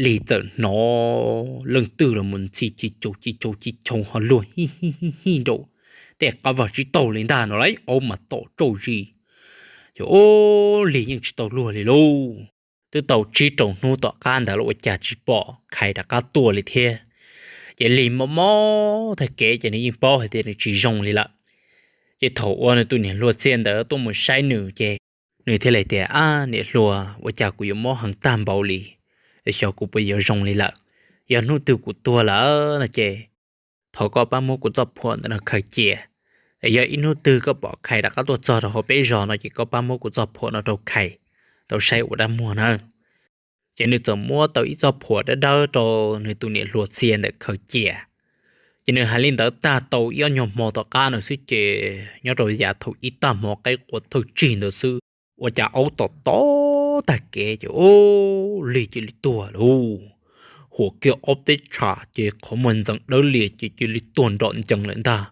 Lig txawm hnov leej twg los mus ntxhi ci caus ci caus ci caus ho luag hij hij hij hij nraum tej qab vag tsib taug li ntag no lauj, aub mas tom tsauj zis. Ces u, Lig yeej tsis tau luag li lauj. Twb tau tsib rau hnub tom qab ntawd los ua cas tsis pom Khais rov qab tuaj li thiab. Ces Lig mob mob tag kev ces nws yeej paub hais tias nws tsis zoo li lawm. Ces thaum uas nws tus niam hluas txhiaj ntawd tuaj mus saib nws ces nws thiaj li tias, Ab niam hluas, ua cas kuv yuav mob heev tag npaum li, xyov kuv puas yuav zoo li lawm. Yog hnub twg kuv tuag lawm no ces thov koj pab muab kuv txoj phuam ntawm no khaws cia. Yog ib hnub twg koj pom Khais rov qab tuaj txog rau hauv peb zos no ces koj pab muab kuv txoj phuam no rau Khais tau saib ua dab muag na. Ces nws txawm muab tau ib txoj phuam dawb dawb rau nws tus niam hluas txhiaj ntawm khaws cia. Ces nws hais li ntawd tag tau ib ob nyuag hmo tom qab no xwb ces nyob rau yav thaum ib tag hmo qaib qua thawj tsig ntawd xwb, ua cas aub tom tom tag kev ces u, Lig cia li tuag lauj. Huam kiag ob peb tsham ces qhov muag ntxeev dawb lias ces cia li tuag nrom ncees lawm ntag.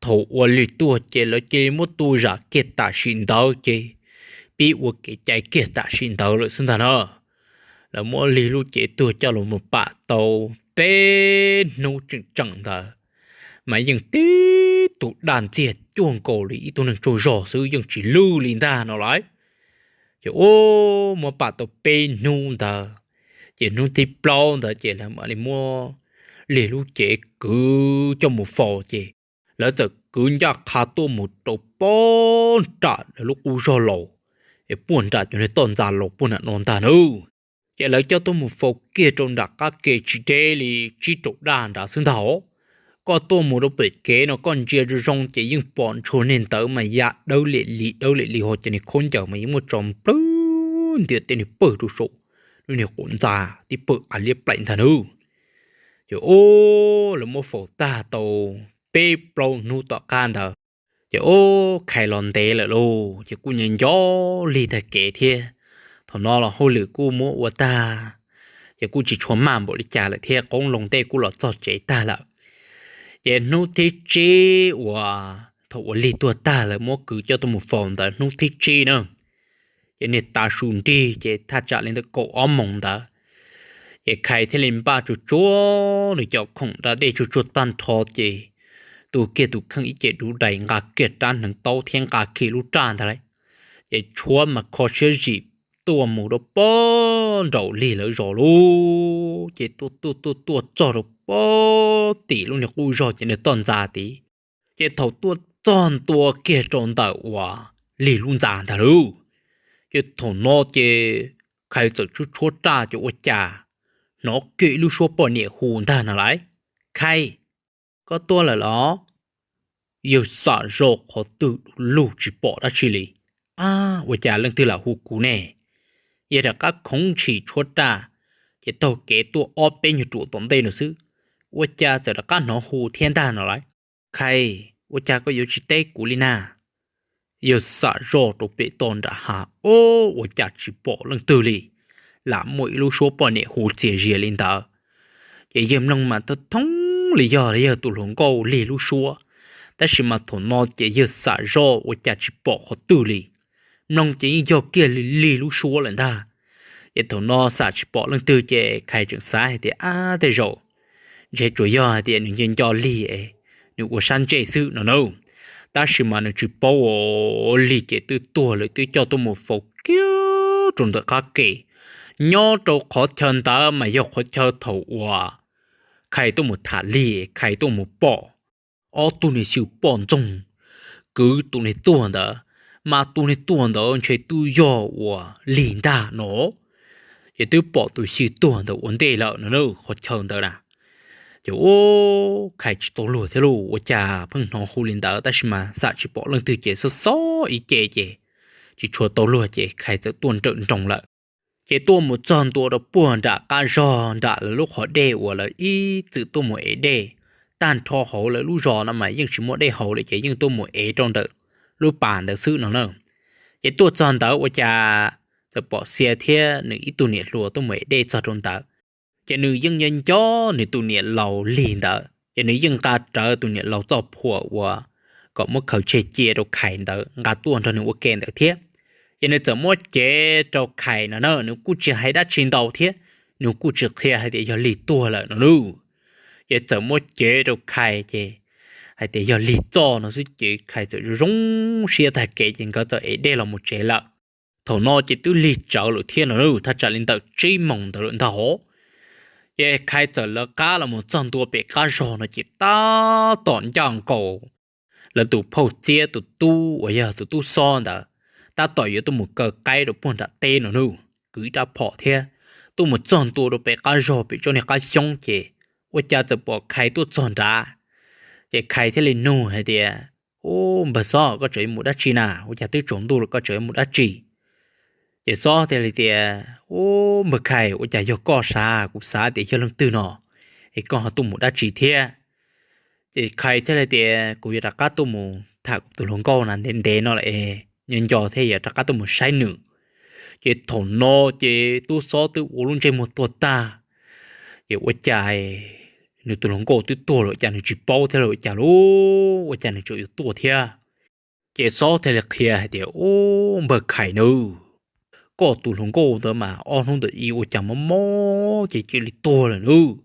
Thaum uas Lig tuag ces lawv cia li muab tu zam kiag tam sim ntawd ces pib ua kev cai kiag tam sim ntawd lawm xwb ntag na. Lawv muab Lig lub cev tuag coj los mus pam tau peb hnub tseem tseem ntawd, mas yeej tib tug daj ntxiag cuag nkaus li ib tug neeg tsaug zog xwb yeej tsis lwj li ntag no lauj. Ces u, muab pam tau peb hnub ntawd, ces hnub thib plaub ntawd ces lawv mam li muab Lig lub cev kwv coj mus faus ces lawv txawm kwv ncaj qha tuaj mus rau puag nram lawv lub qub zog laus, es puag nram cov niag toj ntxas laus puag nram no ntag nawb. Ces lawv coj tuaj mus faus kiag rau nram qab ke tsis deb li tsib rau daj nrad xwb ntag os. Koj tuaj mus rau pem kev no koj ntsia zoo zoo ces yeej pom ntshua niag ntawd mas ya dawb liam li dawb liam li ho ces niag khaub ncaws mas yeej muab tso nplawg ntias tej niag pawg rau saum lub niag qub ntxa tib pawg av liab plaim ntag nawb. Ces u, lawv muab faus tag tau peb plaub hnub tom qab ntawd, ces u, Khais los ntev lawm lauj, ces kuj nyob nco Lig tag kev thiab. Thaum no los hauj lwm kuj muab ua tag, ces kuj tsis tshua maj npaum li cas lawm thiab, qoob loo tej kuj los txog tsev tag lawm. Ces hnub thib tsib uas thaum uas Lig tuag tag lawv muab kwv coj tuaj mus faus ntawd hnub thib tsib na, ces niag tav su nrig ces thaj tsam li ntawm kaum ob moos ntawd, ces Khais thiaj li npaj tsuag tsuag nws cov khoom da dej tsuag tsuag tag nrho ces tu kiag tus kheej ib ce duv dais nqa kiag rab hneev taub thiab nqa kiag lub raj ntag lauj, ces tshuav mas kho siab zim tuaj mus rau puag nraum Lig lawv zos lauj, ces tuaj tuaj tuaj tuaj txog rau puag tim lub niag qub zog ces niag toj ntxa tid. Ces thaum tuaj txog ntua kiag rau ntawm uas Lig lub ntxa ntag lauj, ces thaum no ces Khais txawm tshuab tshuab raj ces ua cas hnov kiag ib lub suab poj niam hu ntag no lauj. Khai, koj tuaj lawm los? Yawg Xam Zoj qhov twg du lug tsis pom dab tsi li. Ab, ua cas leej twg lam hu kuv ne? Yawg rov qab khoov ntshis tshuab raj, ces taug kev tuaj ob peb nyuag ruam tom ntej no xwb, ua cas txawm rov qab hnov hu thiab ntag no lauj. Khai, ua cas koj yuav tsis teb kuv li na? Yawg Xam Zoj rau pem toj nram hav, o, ua cas tsis pom leej twg li, lam muaj ib lub suab poj niam hu txias zias li ntawd. Ces yawg mloog mas thoob thoob li yog yawg tus hluas nkauj lig lub suab, tab sis mas thaum no ces yawg Xam Zoj ua cas tsis pom qhov twg li, mloog ces yeej yog kiag li lig lub suab lawm ntag. Ces thaum no xam tsis pom leej twg ces Khai tseem xav hais tias, ab, tej zaum ntshe tsuas yog hais tias nws nco nco lig es nws ua sab ntsej xwb no na. Tab sis mas nws tsis paub, lig ces twb tuag lawm, twb coj tuaj mus faus kiag rau ntawm qab ke. Nyob rau qhov chaw ntawd mas yog qhov chaw thaum uas Khai tuaj mus tham lig, Khai tuaj mus pom ob tug niag xyw poj ntxoog kwv tus niag tuag ntawd, mas tus niag tuag ntawd ntshe twb yog uas lig ntag no. Ces twb pom tus xyw tuag ntawd ua ntej lawm no na, qhov chaw ntawd na. Ces ua, Khai tsis tau luag thiab lauj, ua cas pheej hnov hu li ntawd tab sis mas xam tsis pom leej twg ces xob xob ib ce ces tsis tshua tau luag ces Khai txawm tuaj nrawm nroos lawm. Ces tuaj mus txog ntua rau puag nram qab zog nram lawv lub qhov dej uas lawv ib txwm tuaj mus ev dej. Tag nrho hauv lawv lub zos no mas yeej tsis muaj dej haus lawm ces yeej tuaj mus ev rau ntawm lub pas ntawd xwb no na. Ces tuaj txog ntawd ua cas txawm pom Xia thiab nws ib tug niam hluas tuaj mus ev dej txog rau ntawd. Ces nws yeej nco nco nws tus niam laus lig ntawd, ces nws yeej nqa rawv tus niam laus txoj phuam uas kom muab khaws tseg cia rau Khais ntawd nqa tuaj nrog nws ua ke ntawd thiab. Ces nws txawm muab cev rau Khais no na, nws kuj tsis hais dab tsi ntau thiab, nws kuj tsis qhia hais tias yog lig tuag lawm no na. Ces txawm muab cev rau Khais ces hais tias yog lig txoj no xwb ces Khais txawm zoo zoo siab tag kev ces nkawd txawm ev dej los mus tsev lawm. Thaum no ces twb lig tsawv lawm thiab no na, thaj tsam li ntawm tsib moos ntawd lawm ntag hov. Ces Khais txawm lawv qab los mus txog ntua pem qab zog no ces tab tom ncaj nkaus lawv tus phauj Txiab tus tub uas yog tus tub xob ntawd tab tom yuav tuaj mus kaw qaib rau puag nram teb no na, kwv ib rab phom thiab tuaj mus txog ntua rau pem qab zog pem tsob niag qab xyoob ces ua cas txawm pom Khais tuaj txog nrad. Ces Khais thiaj li nug hais tias, Ub, npawg Xob, koj tseem yuav mus dab tsi na? Ua cas twb tsaus ntuj lawm koj tseem yuav mus dab tsi? Ces Xob thiaj li tias, Ub, npawg Khais, ua cas yog koj sav, kuv xav tias yog leej twg no, es koj ho tuaj mus dab tsi thiab? Ces Khais thiaj li tias, Kuv yuav rov qab tuaj mus tham kuv tus hluas nkauj na, ntev ntev no lawm es nco nco thiab yuav rov qab tuaj mus saib nws. Ces thaum no ces tub Xob twb ua lub ntsej muag tuag tag. Ces ua cas nws tus hluas nkauj twb tuag lawm, ua cas nws tsis paub thiab los ua cas lauj, ua cas nws tseem yuav tuaj thiab? Ces Xob thiaj li qhia hais tias, Ub, npawg Khais nawb, koj tus hluas nkauj ntawd mas ob hnub ntawd ua cas mob mob ces cia li tuag lawm nawb.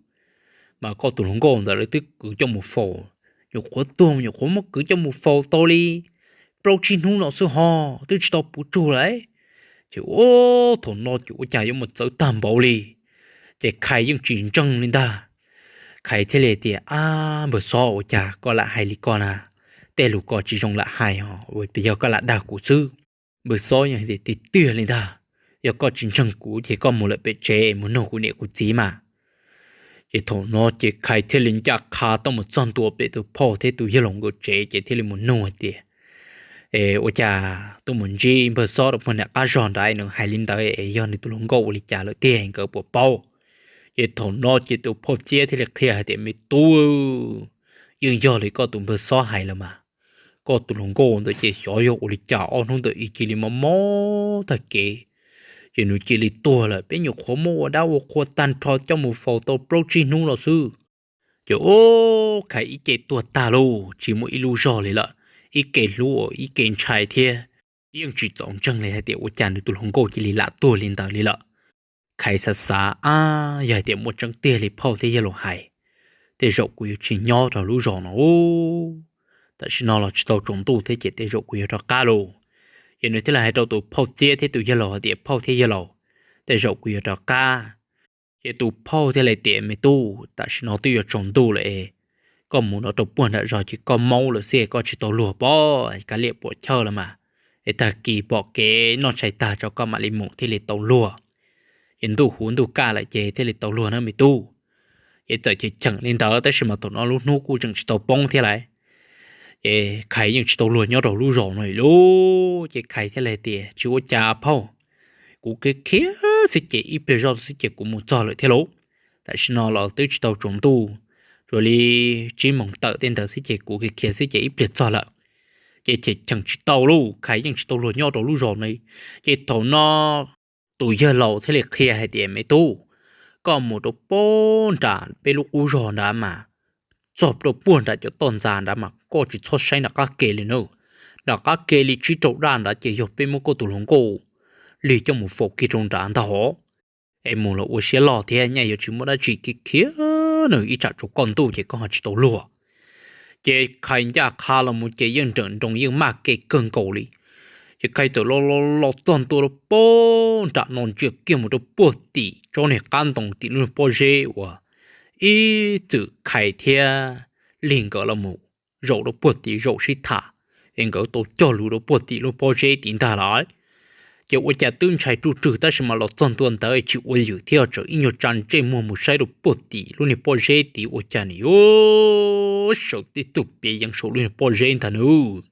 Mas koj tus hluas nkauj ntawd lawv twb kwv coj mus faus, nyuam qhuav tuag nyuam qhuav muab kwv coj mus faus tau li plaub tsib hnub no xwb ho, twb tsis tau puv tsug lawm. Ces ub, thaum no ces ua cas yuav mus txawv tag npaum li. Ces Khais yeej tsis ntseeg li ntag. Khais thiaj li tias, Ab, npawg Xob, ua cas koj lam hais li ko na? Tej lus ko tsis zoo lam hais os, yog koj lam dag kuv xwb. Npawg Xob yeej tias, Tiag tiag li ntag, yog koj tsis ntseeg kuv ces koj mus lawm pem tsev mus nug kuv niam kuv txiv mas. Ces thaum no ces Khais thiaj li ncaj qha tuaj mus txog ntua pem tus phauj thiab tus yawg laus nkawd tsev ces thiaj li mus nug hais tias, Es ua cas tuaj mus ntsib npawg Xob rau puag nram qab zog nrad nws hais li ntawd es yog nws tus hluas nkauj ua li cas lawm tiag, nkawd puas paub? Ces thaum no ces tus phauj Txiab thiaj li qhia hais tias, Me tub, yeej yog li koj tus npawg Xob hais los mas. Koj tus hluas nkauj ntawd ces xyov yog ua li cas ob hnub ntawd cia li mob mob tag kev, ces nws cia li tuag lawm. Peb nyuam qhuav muab ua dab ua qhua tag nrho coj mus faus tau plaub tsib hnub no xwb. Ces ub, Khais ib ce tuag tag lauj, tsis muaj ib lub zog li lawm, ib ke hlub ib ke ntshai thiab. Yeej tsis txaus ntseeg li hais tias ua cas nws tus hluas nkauj cia li lam tuag li ntawd li lawm. Khais xav xav, Ab, yog hais tias muaj tseeb tiag li phauj thiab yawg laus hais, tej zaum kuv yuav tsis nyob rau lub zos no. Tam sim no los tsis tau tsaus ntuj thiab ces tej zaum kuv yuav rov qab lauj. Ces nws thiaj li hais rau tus phauj Txiab thiab tus yawg laus hais tias, Phauj thiab yawg laus, tej zaum kuv yuav rov qab. Ces tus phauj thiaj li tias, Me tub, tam sim no twb yuav tsaus ntuj lawm es koj mus no rau puag nram zos ces koj maub lawm xwb, koj tsis tau luag pob, kav liam puam chawj los mas, es tag kis pom kev noj tshais tag tso koj mam li mus thiaj li tau luag. Ces ntuj huv ntuj kaj lawm ces thiaj li tau luag na me tub. Ces txawm cheem cheem li ntawd tab sis mas thaum no lub hnub kuj tseem tsis tau poob thiab lawm. Ces Khais yeej tsis tau luag nyob rau lub zos no li lauj. Ces Khais thiaj li tias, Tsis ua cas phauj, kuv khiav khiav xwb ces ib pliag zoj xwb ces kuv mus txog lawm thiab lauj. Tam sim no los twb tsis tau tsaus ntuj, tsuas li tsib moos tawm tej ntawd xwb ces kuv khiav khiav xwb ces ib pliag txog lawm. Ces cheem cheem tsis tau lauj, Khais yeej tsis tau luag nyob rau lub zos no. Ces thaum no tus yawg laus thiaj li qhia hais tias, Me tub, koj mus rau puag nram peb lub qub zog nrad mas, txog rau puag nram cov toj ntxas nrad mas koj tsis txhob saib nram qab ke li na. Nram qab ke li tsib rau daj nrad ces yog peb muab koj tus hluas nkauj lig coj mus faus kiag rau nrad ntag hos. Es mus los ua siab loj thiab, nyaj yuav tsis muaj dab tsi, khiav khiav nws ib tsam tsaus kaj ntug ces koj ho tsis tau luag. Ces Khais ncaj qha los mus ces yeej nrawm nroos yeej maj ke kawg nkaus li. Ces Khais txawm los los los txog ntua rau puag nram no, ntsia kiag mus rau puag tim tsob niag qab ntoo tim lub niag pob zeb uas ib txwm Khais thiab Lig nkawd los mus zaum rau puag tim zaum sib tham, es nkawd tau cog lus rau puag tim lub pob zeb tid ntag lawm. Ces ua cas twb ntshai ruj rwg tab sis mas los txog ntua ntawd tsis ua yws thiab, tseem ib nyuag tsa ntsej muag mus saib rau puag tim lub niag pob zeb tid ua cas nws yuav sawv tib tug piav yeev saum lub niag pob zeb ntag nws.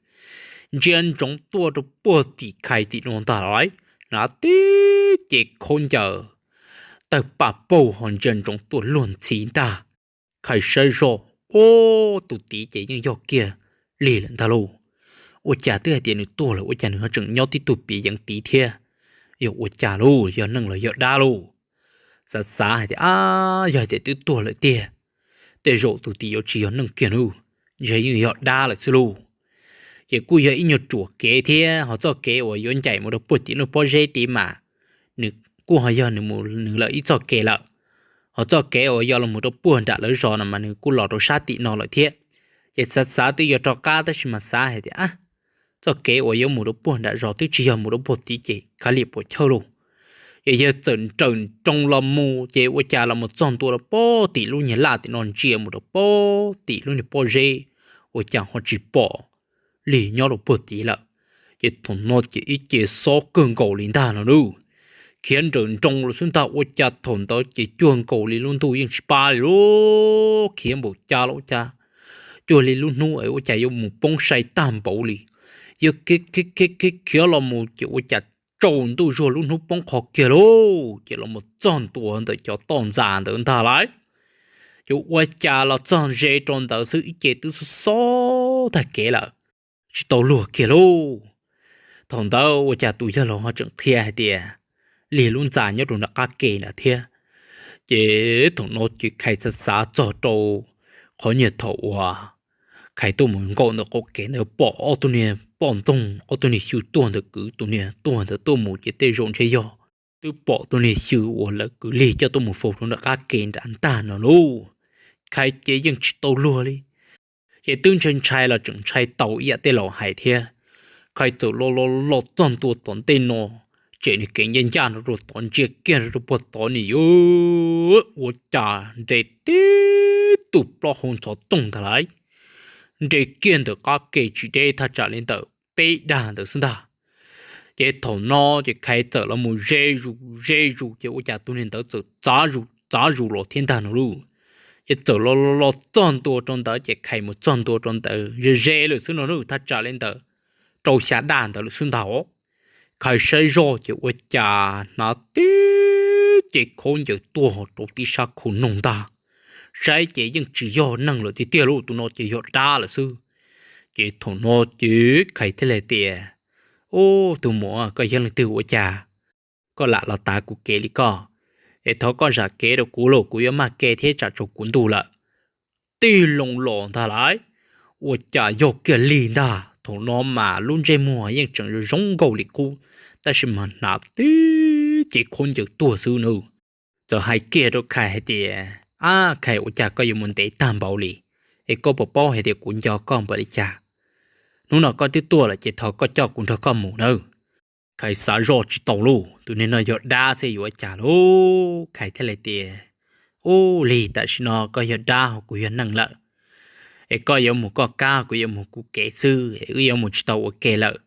Ntsia ntsoov tuaj rau puag tim Khais tim no ntag lawm, hnav tib ce khaub ncaws tawg paj paug ho ntsia ntsoov tuaj luag ntxhi ntag. Khais saib zoj, ub, tus tid ces yeej yog kiag Lig lawm ntag lauj. Ua cas twb hais tias nws tuag lawm ua cas nws ho tseem nyob tib tug piav yeev tid thiab? Yog ua cas lauj, yog neeg los yog dab lauj? Xav xav hais tias, Ab, yog hais tias twb tuag lawm tiag, tej zaum tus tid yuav tsis yog neeg kiag nws, ntshe yeej yog dab lawm xwb lauj. Ces kuj yog ib nyuag ruam kev thiab, ho txoj kev uas yuav ncaim mus rau puag tim lub pob zeb tid mas nws kuj ho yog nws lawm ib txoj kev lawm. Ho txoj kev uas yog los mus rau puag nram lawv zos no mas nws kuj los rau sab tim no lawm thiab. Ces xav xav twb yuav rov qab tab sis mas xav hais tias, Ab, txoj kev uas yuav mus rau puag nram zos twb tsis yog mus rau puag tid ces kav liam puam chawj lauj. Ces yawg txawm nrawm nroos los mus ces ua cas los mus txog ntua rau puag tim lub niag laj tim no, ntsia mus rau puag tim lub niag pob zeb, ua cas ho tsis pom Lig nyob rau puag tid lawm. Ces thaum no ces ib ce xob kawg nkaus li ntag no lauj. Khiav nrawm nroos los xwb ntag, ua cas thaum ntawd ces cuag nkaus li lub ntuj yeej tsis pab li lauj. Khiav npaum cas los ua cas cuag li lub hnub es ua cas yuav mus poob sai tag npaum li. Yawg khiav khiav khiav khiav los mus ces ua cas tsaus ntuj zuag lub hnub poob qho kiag lauj. Ces los mus txog ntua ntawm cov toj ntxas ntawd ntag lauj. Ces ua cas los txog ze rau ntawd xwb ib ce twb xob xob tag kev lawm, tsis tau luag kiag lauj. Thaum ntawd ua cas tus yawg laus ho tseem qhia hais tias Lig lub ntxa nyob rau nram qab ke ntawd thiab. Ces thaum no ces Khais xav xav txog rau qhov niag thaum uas Khais tuaj mus nkaum ntawm qaum kev ntawd pom ob tug niag poj ntxoog ob tug niag xyw tuag ntawd kwv tus niag tuag ntawd tuaj mus ces tej zaum ntshe yog twb pom tus niag xyw uas lawv kwv Lig coj tuaj mus faus rau nram qab ke nrad ntag no lauj. Khais ces yeej tsis tau luag li. Ces twb ntshai ntshai los tseem ntshai tau ib yam tej laus hais thiab. Khais txawm los los los txog ntua tom ntej no, tseem nws kev ncaj ncaj no rau tod, ntsia kiag rau puag tod nws yuav ua cas nres tib tug plaub hau ntxhov tooj ntag lauj. Nres kiag ntawm qab ke tsis deb thaj tsam li ntawm peb dag ntawd xwb ntag. Ces thaum no ces Khais txawm los mus ze zus ze zus ces ua cas tus niag ntawd txawm txav zus txav zus los thiab ntag no lauj. Ces txawm los los los txog ntua rau ntawd ces Khais mus txog ntua rau ntawd ze ze lawm xwb no lauj, thaj tsam li ntawd rau xya daj ntawd lawm xwb ntag os. Khais saib zoj ces ua cas hnav tib ce khaub ncaws tuag rau tib sab khau noog ntag. Saib ces yeej tsis yog neeg lawm tiag tiag lauj, tus no ces yog dab lawm xwb. Ces thaum no ces Khais thiaj li tias, Ub, tus muam, koj yog leej twg ua cas koj lam los tav kuv kev li koj? Es thov koj zam kev rau kuv lauj, kuv yuav maj ke thiab tsam tsaus kuv ntuj lawm. Tig loo los ntag lauj, ua cas yog kiag Lig ntag. Thaum no mas lub ntsej muag yeej tseem zoo zoo nkauj li qub, tab sis mas hnav tib ce khaub ncaws tuag xwb nawb. Txawm hais kiag rau Khais hais tias, Ab Khais, ua cas koj yuav mus ntev tag npaum li? Es koj puas paub hais tias kuv nco koj npaum li cas? Hnub no koj twb tuaj lawm ces thov koj coj kuv nrog koj mus nawb. Khais xav zoj tsis tau lauj, tus niag no yog dab xwb yuav ua cas lauj. Khais thiaj li tias, Ub Lig, tam sim no koj yog dab ho kuv yog neeg lawm, es koj yuav mus koj kab, kuv yuav mus kuv kev xwb, es wb yuav mus tsis tau ua ke lawm.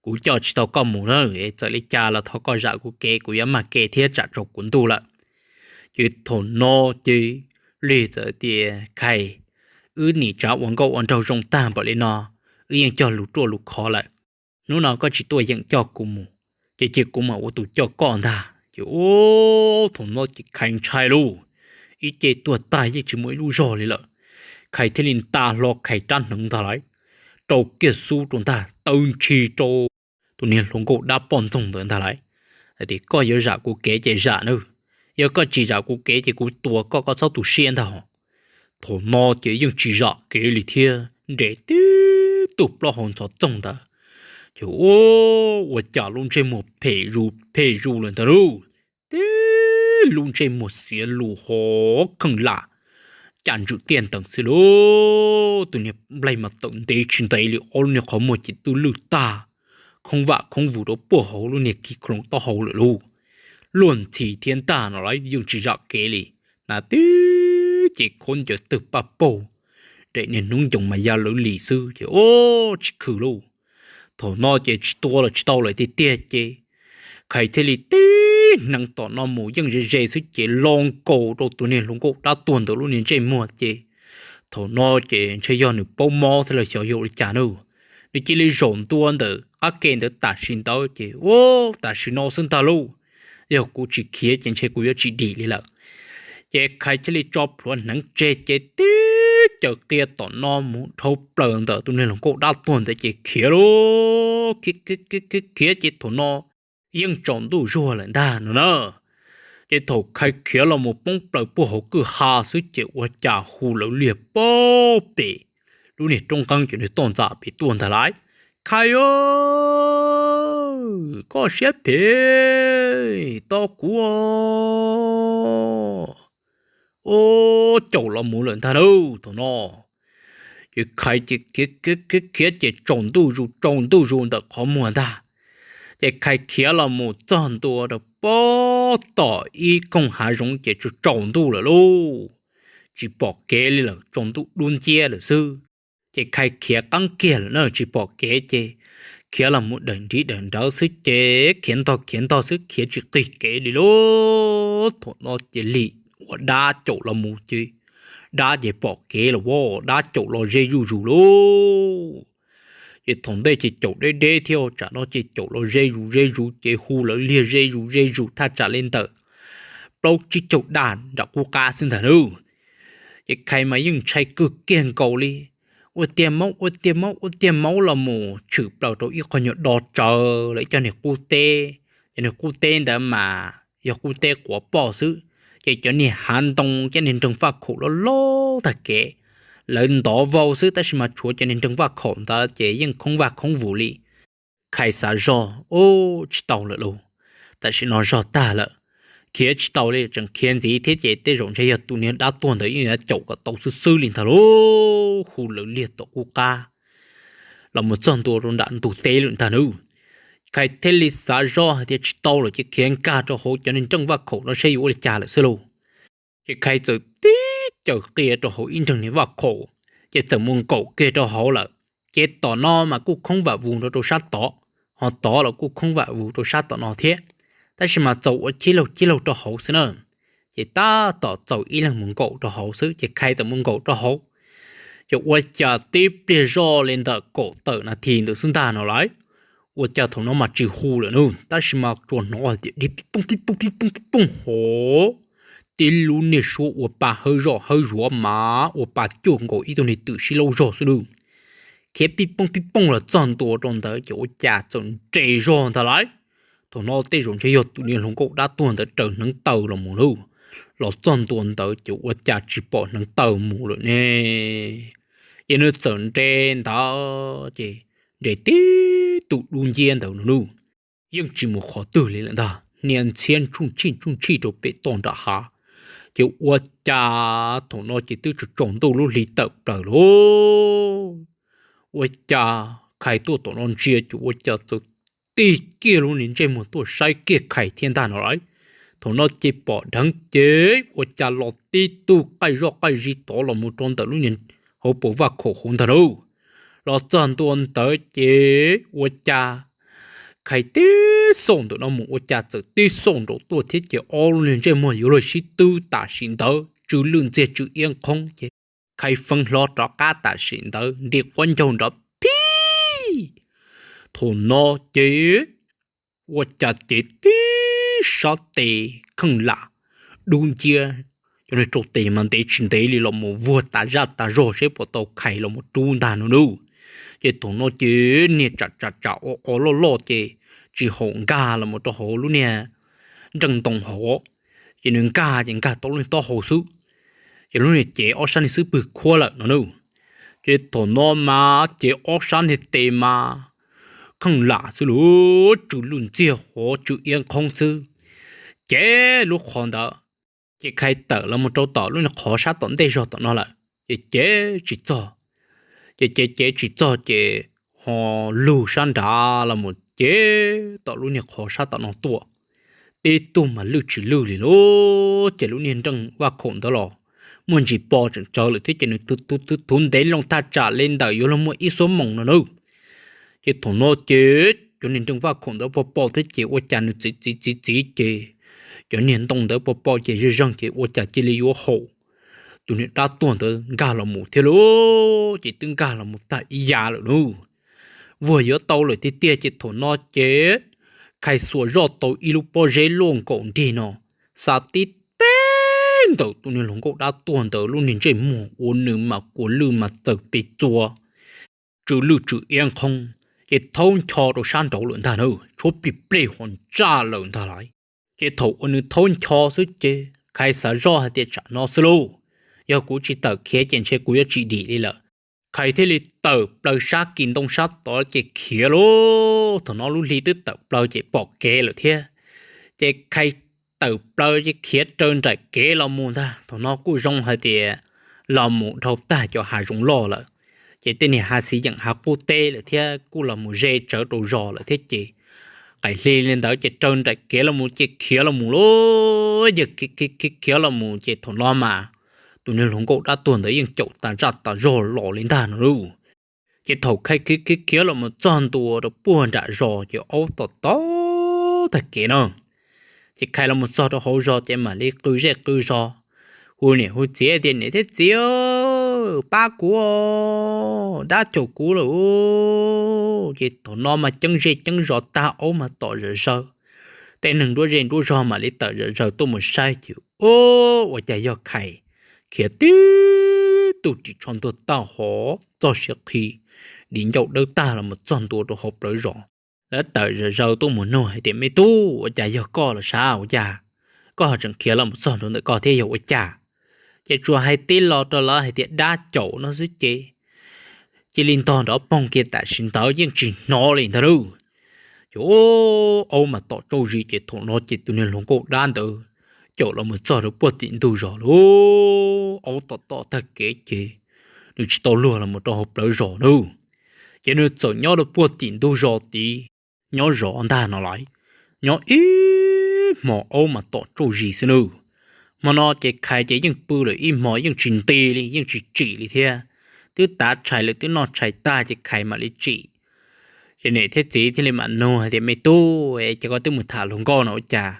Kuv coj tsis tau koj mus na, es txawm li cas los thov koj zam kuv kev, kuv yuav maj ke thiab tsam tsaus kuv ntuj lawm. Ces thaum no ces Lig txawm tias, Khais, wb nim tsav ua nkauj ua nraug zoo tag npaum li no, wb yeej cog lus ruaj lus khov lawm. Hnub no koj tsis tuaj yeem coj kuv mus, ces cia kuv mam ua tus coj koj ntag. Ces ub, thaum no ces Khais ntshai lauj, ib ce tuag tag yeej tsis muaj ib lub zog li lawm. Khais thiaj li nta hlo Khais rab hneev ntag lauj, rau kiag xub rau ntag, taw ntshis rau tus niag hluas nkauj dab poj ntxoog ntawd ntag lauj, hais tias, Koj yuav zam kuv kev ces zam nawb, yog koj tsis zam kuv kev ces kuv tua koj, koj txhob tu siab ntag. Thaum no ces yeej tsis zam kev li thiab, nres tib tug plaub hau ntxhov txoog ntawd, ces ua, ua cas lub ntsej muag phem zus phem zus lawm ntag lauj. Tib lub ntsej muag xiav lus hov kheej lam caj ntswm tiaj ntees xwb lauj. Tus niag nplaig mas tawm ntev tsis ntev li ob lub niag qhov muag ces twb lwj tag, khoob vam khoob vus rau puag hauv lub niag ki khloos taub hau lawm lauj. Luag ntxhi thiab ntag no los yeej tsis zam kev li, hnav tib ce khaub ncaws tawg paj paug, daim niag hnub ncoos mas ya lawv li xwb ces ua tsis khw lauj. Thaum no ces tsis tua los tsis tau lawm tiag tiag ces Khais thiaj li tib hneev tom no mus yeej ze ze xwb ces lo nkaus rau tus niag hluas nkauj dab tuag ntawd lub niag ntsej muag ces thaum no ces ntshe yog nws paub mob thiab los xyov yog ua li cas na, nws cia li zaum ntua ntawm qab ke ntawd tam sim ntawd ces ua tam sim no xwb ntag lauj. Yog kuv tsis khiav ces ntshe kuv yuav tsis dim li lawm. Ces Khais thiaj li tso plhuav hneev tseg ces tib caws qia tom no mus dhau plaws ntawm tus niag hluas nkauj dab tuag ntawd ces khiav lauj. Khiav ces thaum no yeej tsaus ntuj zuag lawm ntag no na. Ces thaum Khais khiav los mus poob plaws puag hauv kwj ha xwb ces ua cas hu lawv liag pag pem lub niag roob nqeeb ces nws toj ntxas pem tuaj ntag lauj. Khais, koj siab phem tau kuv, ub, caum los mus lawm ntag na. Thaum no ces Khais ces khiav ces tsaus ntuj zus tsaus ntuj zus ntawm qhov muag ntag. Ces Khais khiav los mus txog ntua rau pob tom ib koog hav zoov ces tsaus ntuj lawm lauj, tsis pom kev li lawm, tsaus ntuj dub nciab lawm xwb. Ces Khais khiav qeeb kiag lawm na tsis pom kev ces khiav los mus dawm nrib dawm nrawv xwb ces khiav ntog khiav ntog xwb khiav tsis qig kev li lauj. Thaum no ces lig ua dab caum los mus ces dab ces pom kev los ua dab caum los ze zuj zus lauj. Ces thaum ntej ces caum deb deb thiab tsam no ces caum los ze zus ze zus ces hu lawv liag ze zus ze zus thaj tsam li ntawm plaub tsib caug daj nram qub qab xwb ntag na. Ces Khais mas yeej ntshai kawg kiag nkaus li, ua tiag maub ua tiag maub ua tiag maub los mus tshwm plaws rau ib qho nyuag do tsawv lawv cov niag qub teb. Cov niag qub teb ntawd mas yog qub teb quav poj xwb, ces cov niag hav ntoo cov niag nreeg vaj khaum loj loj tag kev, lawv ntov vau xwb tab sis mas tshuav cov niag nreeg vaj khaum ntawd ces yeej khoob vaj khoob vus li. Khais xav zog, ub, tsis tau lawm lauj, tam sim no zog tag lawm, khiav tsis tau li, tseem khiav ntxiv thiab ces tej zaum ntshe yog tus niag dab tuag ntawd yeej yuav caum kom tau xwb xwb li ntag lauj. Hu lawv liag tom qub qab los mus txog ntua rau nram ntug teb lawm ntag na. Khais thiaj li xav zog hais tias tsis tau lawm ces khiav nkag rau hauv cov niag nreej vaj khaum no saib yuav ua li cas lawm xwb lauj. Ces Khais txawm tib caws qia rau hauv ib nreeg niag vaj khaum, ces txawm mus nkaum kiag rau hauv lawm. Ces tom no mas kuj khoob vam vus rau rau sab tod, ho tod los kuj khoob vam vus rau sab tom no thiab, tab sis mas txaus ua chib laug chib laug rau hauv xwb na. Ces tab tom txaus ib leeg mus nkaum rau hauv xwb ces Khais txawm mus nkaum rau hauv. Ces ua cas tib pliag zoj li ntawm kaum tawm nas this ntawd xwb ntag no lauj, ua cas thaum no mas tsis hu lawm na, tab sis mas tsuas hnov tias dhia pib pooj pib pooj pib pooj pib pooj hov, tib lub niag suab ua pa hawb zoj hawb zuav mas ua pa cuaj nkaus ib tug niag twm sib laub zog xwb lauj. Khiav pib pooj pib pooj los txog ntua rau ntawd ces ua cas txawm nres zog ntag lauj. Thaum no tej zaum ntshe yog tus niag hluas nkauj dab tuag ntawd raws hneev taw los mus lauj. Los txog ntua ntawd ces ua cas tsis pom hneev taw mus lawm ne. Ces nws txawm nres ntawd ces nres tib tug dub nciab ntawd no lauj, yeej tsis mus qhov twg li lawm ntag, hnia ntxhiab ntsuj tshij ntsuj tshij rau pem toj nram hav. Ces ua cas thaum no ces twb tsaus ntuj lub hli tawm plaws lauj. Ua cas Khais tuaj tom no ntsia ces ua cas txawm tig kiag lub niag ntsej muag tuaj saib kiag Khais thiab ntag no lauj. Thaum no ces pom dheev ces ua cas los tib tug qaij zoj qaij zis tod los mus rau ntawm lub niag hauv paus vaj khaum hauv ntag lauj. Los txog ntua ntawd ces ua cas Khais tib xaum ntawm no mus ua cas txawm tib xaum nraum tuaj thiab ces ob lub niag ntsej muag yuav luag sib twb tam sim ntawd tsw lwj ntxiag tsw iab qhoob ces Khais feeb hlo rov qab tam sim ntawd nti quab ncaug nrov phib. Thaum no ces ua cas ces tib sab tes kheej lam dub nciab, cov niag rau tes mas ntev tsis ntev li los mus vuag tas zaj tas zog seb puas tau Khais los mus rub ntag no nawb. Ces thaum no ces niag tsam tsam tsam o o loj loj ces tsis haum nkag los mus rau hauv lub niag nreej ntoo hauv, ces nws nkag ces nkag tau lub niag taub hau xwb, ces lub niag cev ob sab niag xub pwg khuab lawm no nawb. Ces thaum no mas ces ob sab niag tes mas kheej lam xwb lauj, tsw lwj ntxiag hov tsw iab qhoob xwb. Ces lub qhov ntawd ces Khais tawm los mus rau tom lub niag qhov sab tom ntej zog tom no lawm ces cev tsis txog. Ces cev cev tsis txog ces ho lug sab nrad los mus cev tom lub niag qhov sab tom no tuaj. Tib tug mas lwj tsis lwj li lauj, ces lub niag nreej vaj khaum ntawd los muaj ntsis po tseem tsawv lawm thiab ces nws thuv ntev loo thaj tsam li ntawm yuav luag muaj ib xuab moos no nawb. Ces thaum no ces cov niag nreej vaj khaum ntawd pom pom thiab ces ua cas nws txiv txiv txiv txiv ces cov niag ntoo ntawd pom pom ces zeeg zeeg ces ua cas cia li yuav haum tus niag dab tuag ntawd nkag los mus thiab lauj, ces twb nkag los mus tag ib yav lawm nawb. Vuag yuav tau lawm tiag tiag ces thaum no ces Khais xuas zoj tau ib lub pob zeb luaj nkaus nrig no, xa tib teg ntawm tus niag hluas nkauj dab tuag ntawd lub niag ntsej muag ua nws mas kua lwj mas txawm pes txua, tsw lwj tsw iab qhoob, ces thaub ncho rau sab nraud lawm ntag na, tshuab plig plej ho ntsaj lawm ntag lauj. Ces thaum uas nws thaub ncho xwb ces Khais xav zoj hais tias tsam no xwb lauj, yog kuv tsis tawm khiav ces ntshe kuv yuav tsis dim li lawm. Khais thiaj li tawm plaws sab kis ntoo sab tod ces khiav lauj. Thaum no lub hli twb tawm plaws ces pom kev lawm thiab, ces Khais tawm plaws ces khiav raws nraim kev los mus ntag. Thaum no kuj zoo hais tias los mus dhau tag cov hav zoov loj lawm, ces tej niag hav xiv yeem hav qub teb lawm thiab kuj los mus ze tsawv rau zos lawm thiab ces qaim hli li ntawd ces raws nraim kev los mus ces khiav los mus lauj, yawg khiav khiav khiav los mus ces thaum no mas tus niag hluas nkauj dab tuag ntawd yeej caum tas zaj tas zog los li ntag no lauj. Ces thaum Khais khiav khiav khiav los mus txog ntua rau puag nram zos ces aub tom tom tag kev no, ces Khais los mus txog rau hauv zos ces mam li qw zej qw zos, hu niam hu txiv tias niam thiab txiv, pab kuv, dab caum kuv lawm. Ces thaum no mas ceeb zej ceeb zos tag aub mas tom zom zaws, tej neeg nruab zej nruab zog mam li tawm zom zaws tuaj mus saib ces ua cas yog Khais khiav tib tug ris tsho ntuag tag hov txoj siav qhi, di ncauj dawb tag los mus txog ntua rau hauv plawv zos. Lawv tawm zom zaws tuaj mus nug hais tias me tub, ua cas yog koj los sav, ua cas koj ho tseem khiav los mus txog ntua ntawm koj thiab yog ua cas? Ces tsuas hais tib lo rau lawv hais tias dab caum no xwb ces cia li ntog nrov poog kiag tam sim ntawd yeej tsis hnov li ntag lauj. Ces aub mas tom tsauj zis ces thaum no ces tus niag hluas nkauj dab ntawd caum los mus txog rau puag tim ntug zos lauj, aub tom tom tag kev ces nws tsis tau luag los mus rau hauv plawv zos nawb. Ces nws txawm nyob rau puag tim ntug zos tid, nyob zov ntag no lawm, nyob ib hmo aub mas tom tsauj zis xwb nawb. Hmo no ces Khais ces yeej pw lawm ib hmo yeej tsis nti li yeej tsis tsim li thiab, twb tav tshais lawm twb noj tshais tag ces Khais mam li tsim. Ces niam thiab txiv thiaj li mam nug hais tias me tub, ces koj twb mus tham hluas nkauj no ua cas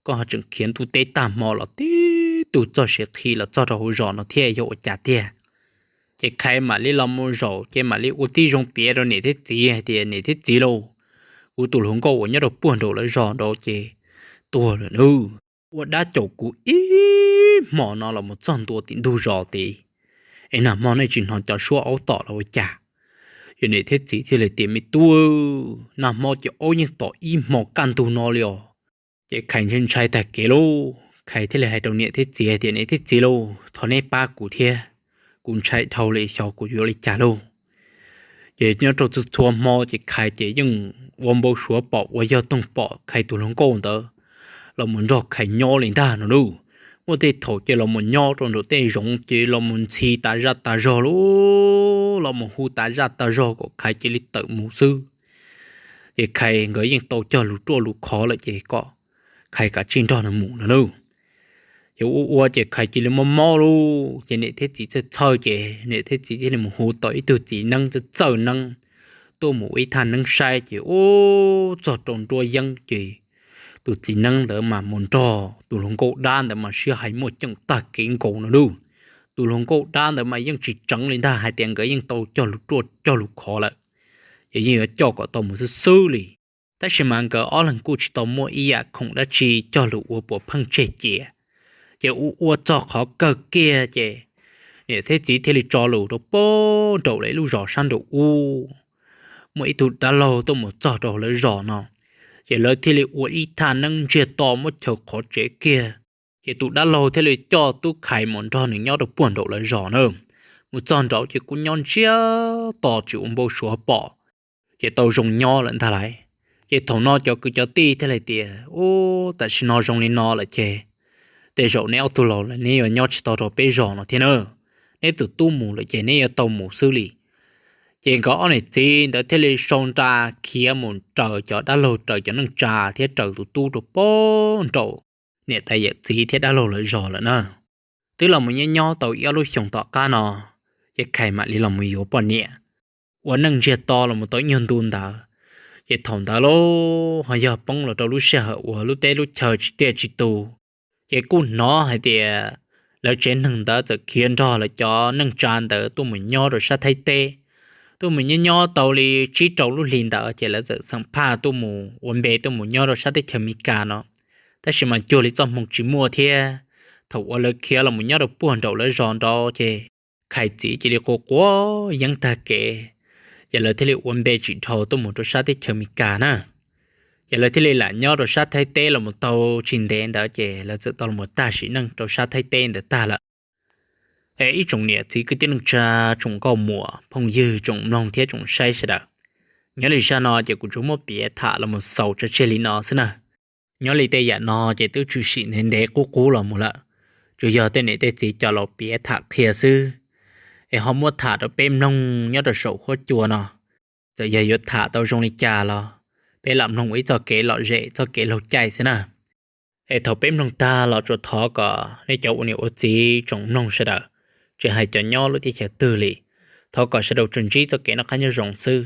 koj ho tseem khiav ntuj teb tag hmo los tib tug txoj siav qhi los txog rau hauv zos no thiab yog ua cas tiag? Ces Khais mam li los mus zaum ces mam li ua tib zoo piav rau niam thiab txiv hais tias niam thiab txiv lauj, kuv tus hluas nkauj uas nyob rau puag nraum lawv zos nraud ces tuag lawm nawb. Ua dab caum kuv ib hmo no los mus txog ntua tim ntug zos tid, es nag hmo nej tsis hnov cov suab aub tom los ua cas? Ces niam thiab txiv thiaj li tias me tub, nag hmo ces aub yeej tom ib hmo kaj ntug no li os. Ces Khais ntshai ntshai tag kev lauj, Khais thiaj li hais rau niam thiab txiv hais tias niam thiab txiv lauj, thov neb pab kuv thiab, kuv ntshai dhau li xyov kuv yuav li cas lauj. Ces nyob rau txhua txhua hmo ces Khais ces yeej ua npau suav pom ua yog toog pom Khais tus hluas nkauj ntawd los mus nrog Khais nyob li ntag no lauj. Muaj tej thaum ces los mus nyob rau nraum tej zoov ces los mus ntxhi tas zaj tas zog lauj, los mus hu tas zaj tas zog kom Khais cia li tawm mus xwb. Ces Khais nkawd yeej tau cog lus ruaj lus khov lawm ces kom Khais kav tsij nrog nws mus no lauj. Ces ua ua ces Khais cia li mob mob lauj, ces niam thiab txiv txhawj txhawj ces niam thiab txiv thiaj li mus hu tau ib tug txiv neeb txawj txawj neeb tuaj mus ua ib thaj neeb saib ces ub txog rau nruab yeeb ces tus txiv neeb ntawd mas mus nrog tus hluas nkauj dab ntawd mas sib hais muaj ceem tag kev nkaus no lauj. Tus hluas nkauj dab ntawd mas yeej tsis tseev li ntag, hais tias nkawd yeej tau cog lus ruaj cog lus khov lawm, ces yeej yuav coj kom tau mus xwb xwb li. Tab sis mas nkawd ob leeg kuj tsis tau muaj ib yam khoom dab tsi cog lus ua puas pheej tseg cia. Ces ua ua txog qhov kawg kiag ces niam thiab txiv thiaj li tso lus rau puag nraum lawv lub zos sab nraum ub, muaj ib tug dab laug tuaj mus txog rau lawv zos no, ces lawv thiaj li ua ib thaj neeb ntsiag to muab chaw qhov tsev kiag. Ces tus dab laug thiaj li coj Tub Khais mus nrog nws nyob rau puag nraum lawv zos na. Mus txog nraud ces kuj nyob ntsiag to tsis ua npau suav pom, ces tau zoo nyob lawm ntag lauj. Ces thaum no cov kwv cov tij thiaj li tias, Ub, tam sim no zoo li no lawm ces tej zaum neb ob tug laus lawm neb yuav nyob tsis tau rau peb zos no thiab na. Neb tus tub mus lawm ces neb yuav tau mus xwb li. Ces nkawd ob niam txiv ntawd thiaj li sau nra khiav mus raws cov dab laug, raws cov neej tsa thiab raws tus tub rau puag nraum niam tais yawm txiv thiab dab laug lawv zos lawm na. Twb los mus nyob nyob tau ib ob lub xyoos tom qab no, ces Khais mam li los mus yuav poj niam. Ua neej ntsiag to los mus tau ib nyuag ntu ntawd, ces thaum ntawd lauj ho yog poob los rau lub sij hawm uas lub teb lub chaw tsis tiaj tsis tus. Ces kuj hnov hais tias lawv tsev neeg ntawd txawm khiav nrog lawv cov neej tsa ntawd tuaj mus nyob rau sab Thaib teb. Tuaj mus nyob nyob tau li tsib rau lub hlis ntawd ces lawv txawm xeem phaj tuaj mus ua npe tuaj mus nyob rau sab teb chaws Amelikas no. Tab sis mas cuag li txoj hmoo tsis muaj thiab, thaum uas lawv khiav los mus nyob rau puag nraum lawv zos nraud ces Khais txiv cia li quav quav yeeb tag kev, ces lawv thiaj li ua npe tsim dhau tuaj mus rau sab teb chaws Amelikas na. Ces lawv thiaj li lam nyob rau sab Thaib teb los mus tau tsis ntev ntawd ces lawv txawm tau los tag sim neej rau sab Thaib teb ntawd tag lawm. Es ib tsoom niam txiv kwv tij neej tsa, tsoom nkauj muam phooj ywg, tsoom mloog thiab tsoom saib sawv daws, nyob li zaj no ces kuv tsuas muab piav tham los mus xaus tso tseg li no xwb na. Nyob li tej yam no ces twb tshwm sim ntev ntev qub qub los mus lawm, tsuas yog tej niam tej txiv cov laus piav tham qhia xwb, es ho muab tham rau peb mloog nyob rau saum huab cua no. Txawm yog yuav tham tau zoo li cas los peb lam mloog ua ib txoj kev lom zem txoj kev laug caij xwb na. Es thaum peb mloog tag los tsuas thov kom nej cov ua niam ua txiv tsoom mloog sawv daws, tsis hais cov nyob lub teb chaws twg li, thov kom sawv daws tsuas ntsib txoj kev noj qab nyob zoo xwb.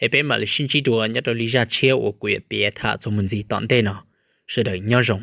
Es peb mam li sib ntsib dua nyob rau li zaj tshiab uas kuv yuav piav tham txuas mus ntxiv tom ntej no. Sawv daws nyob zoo.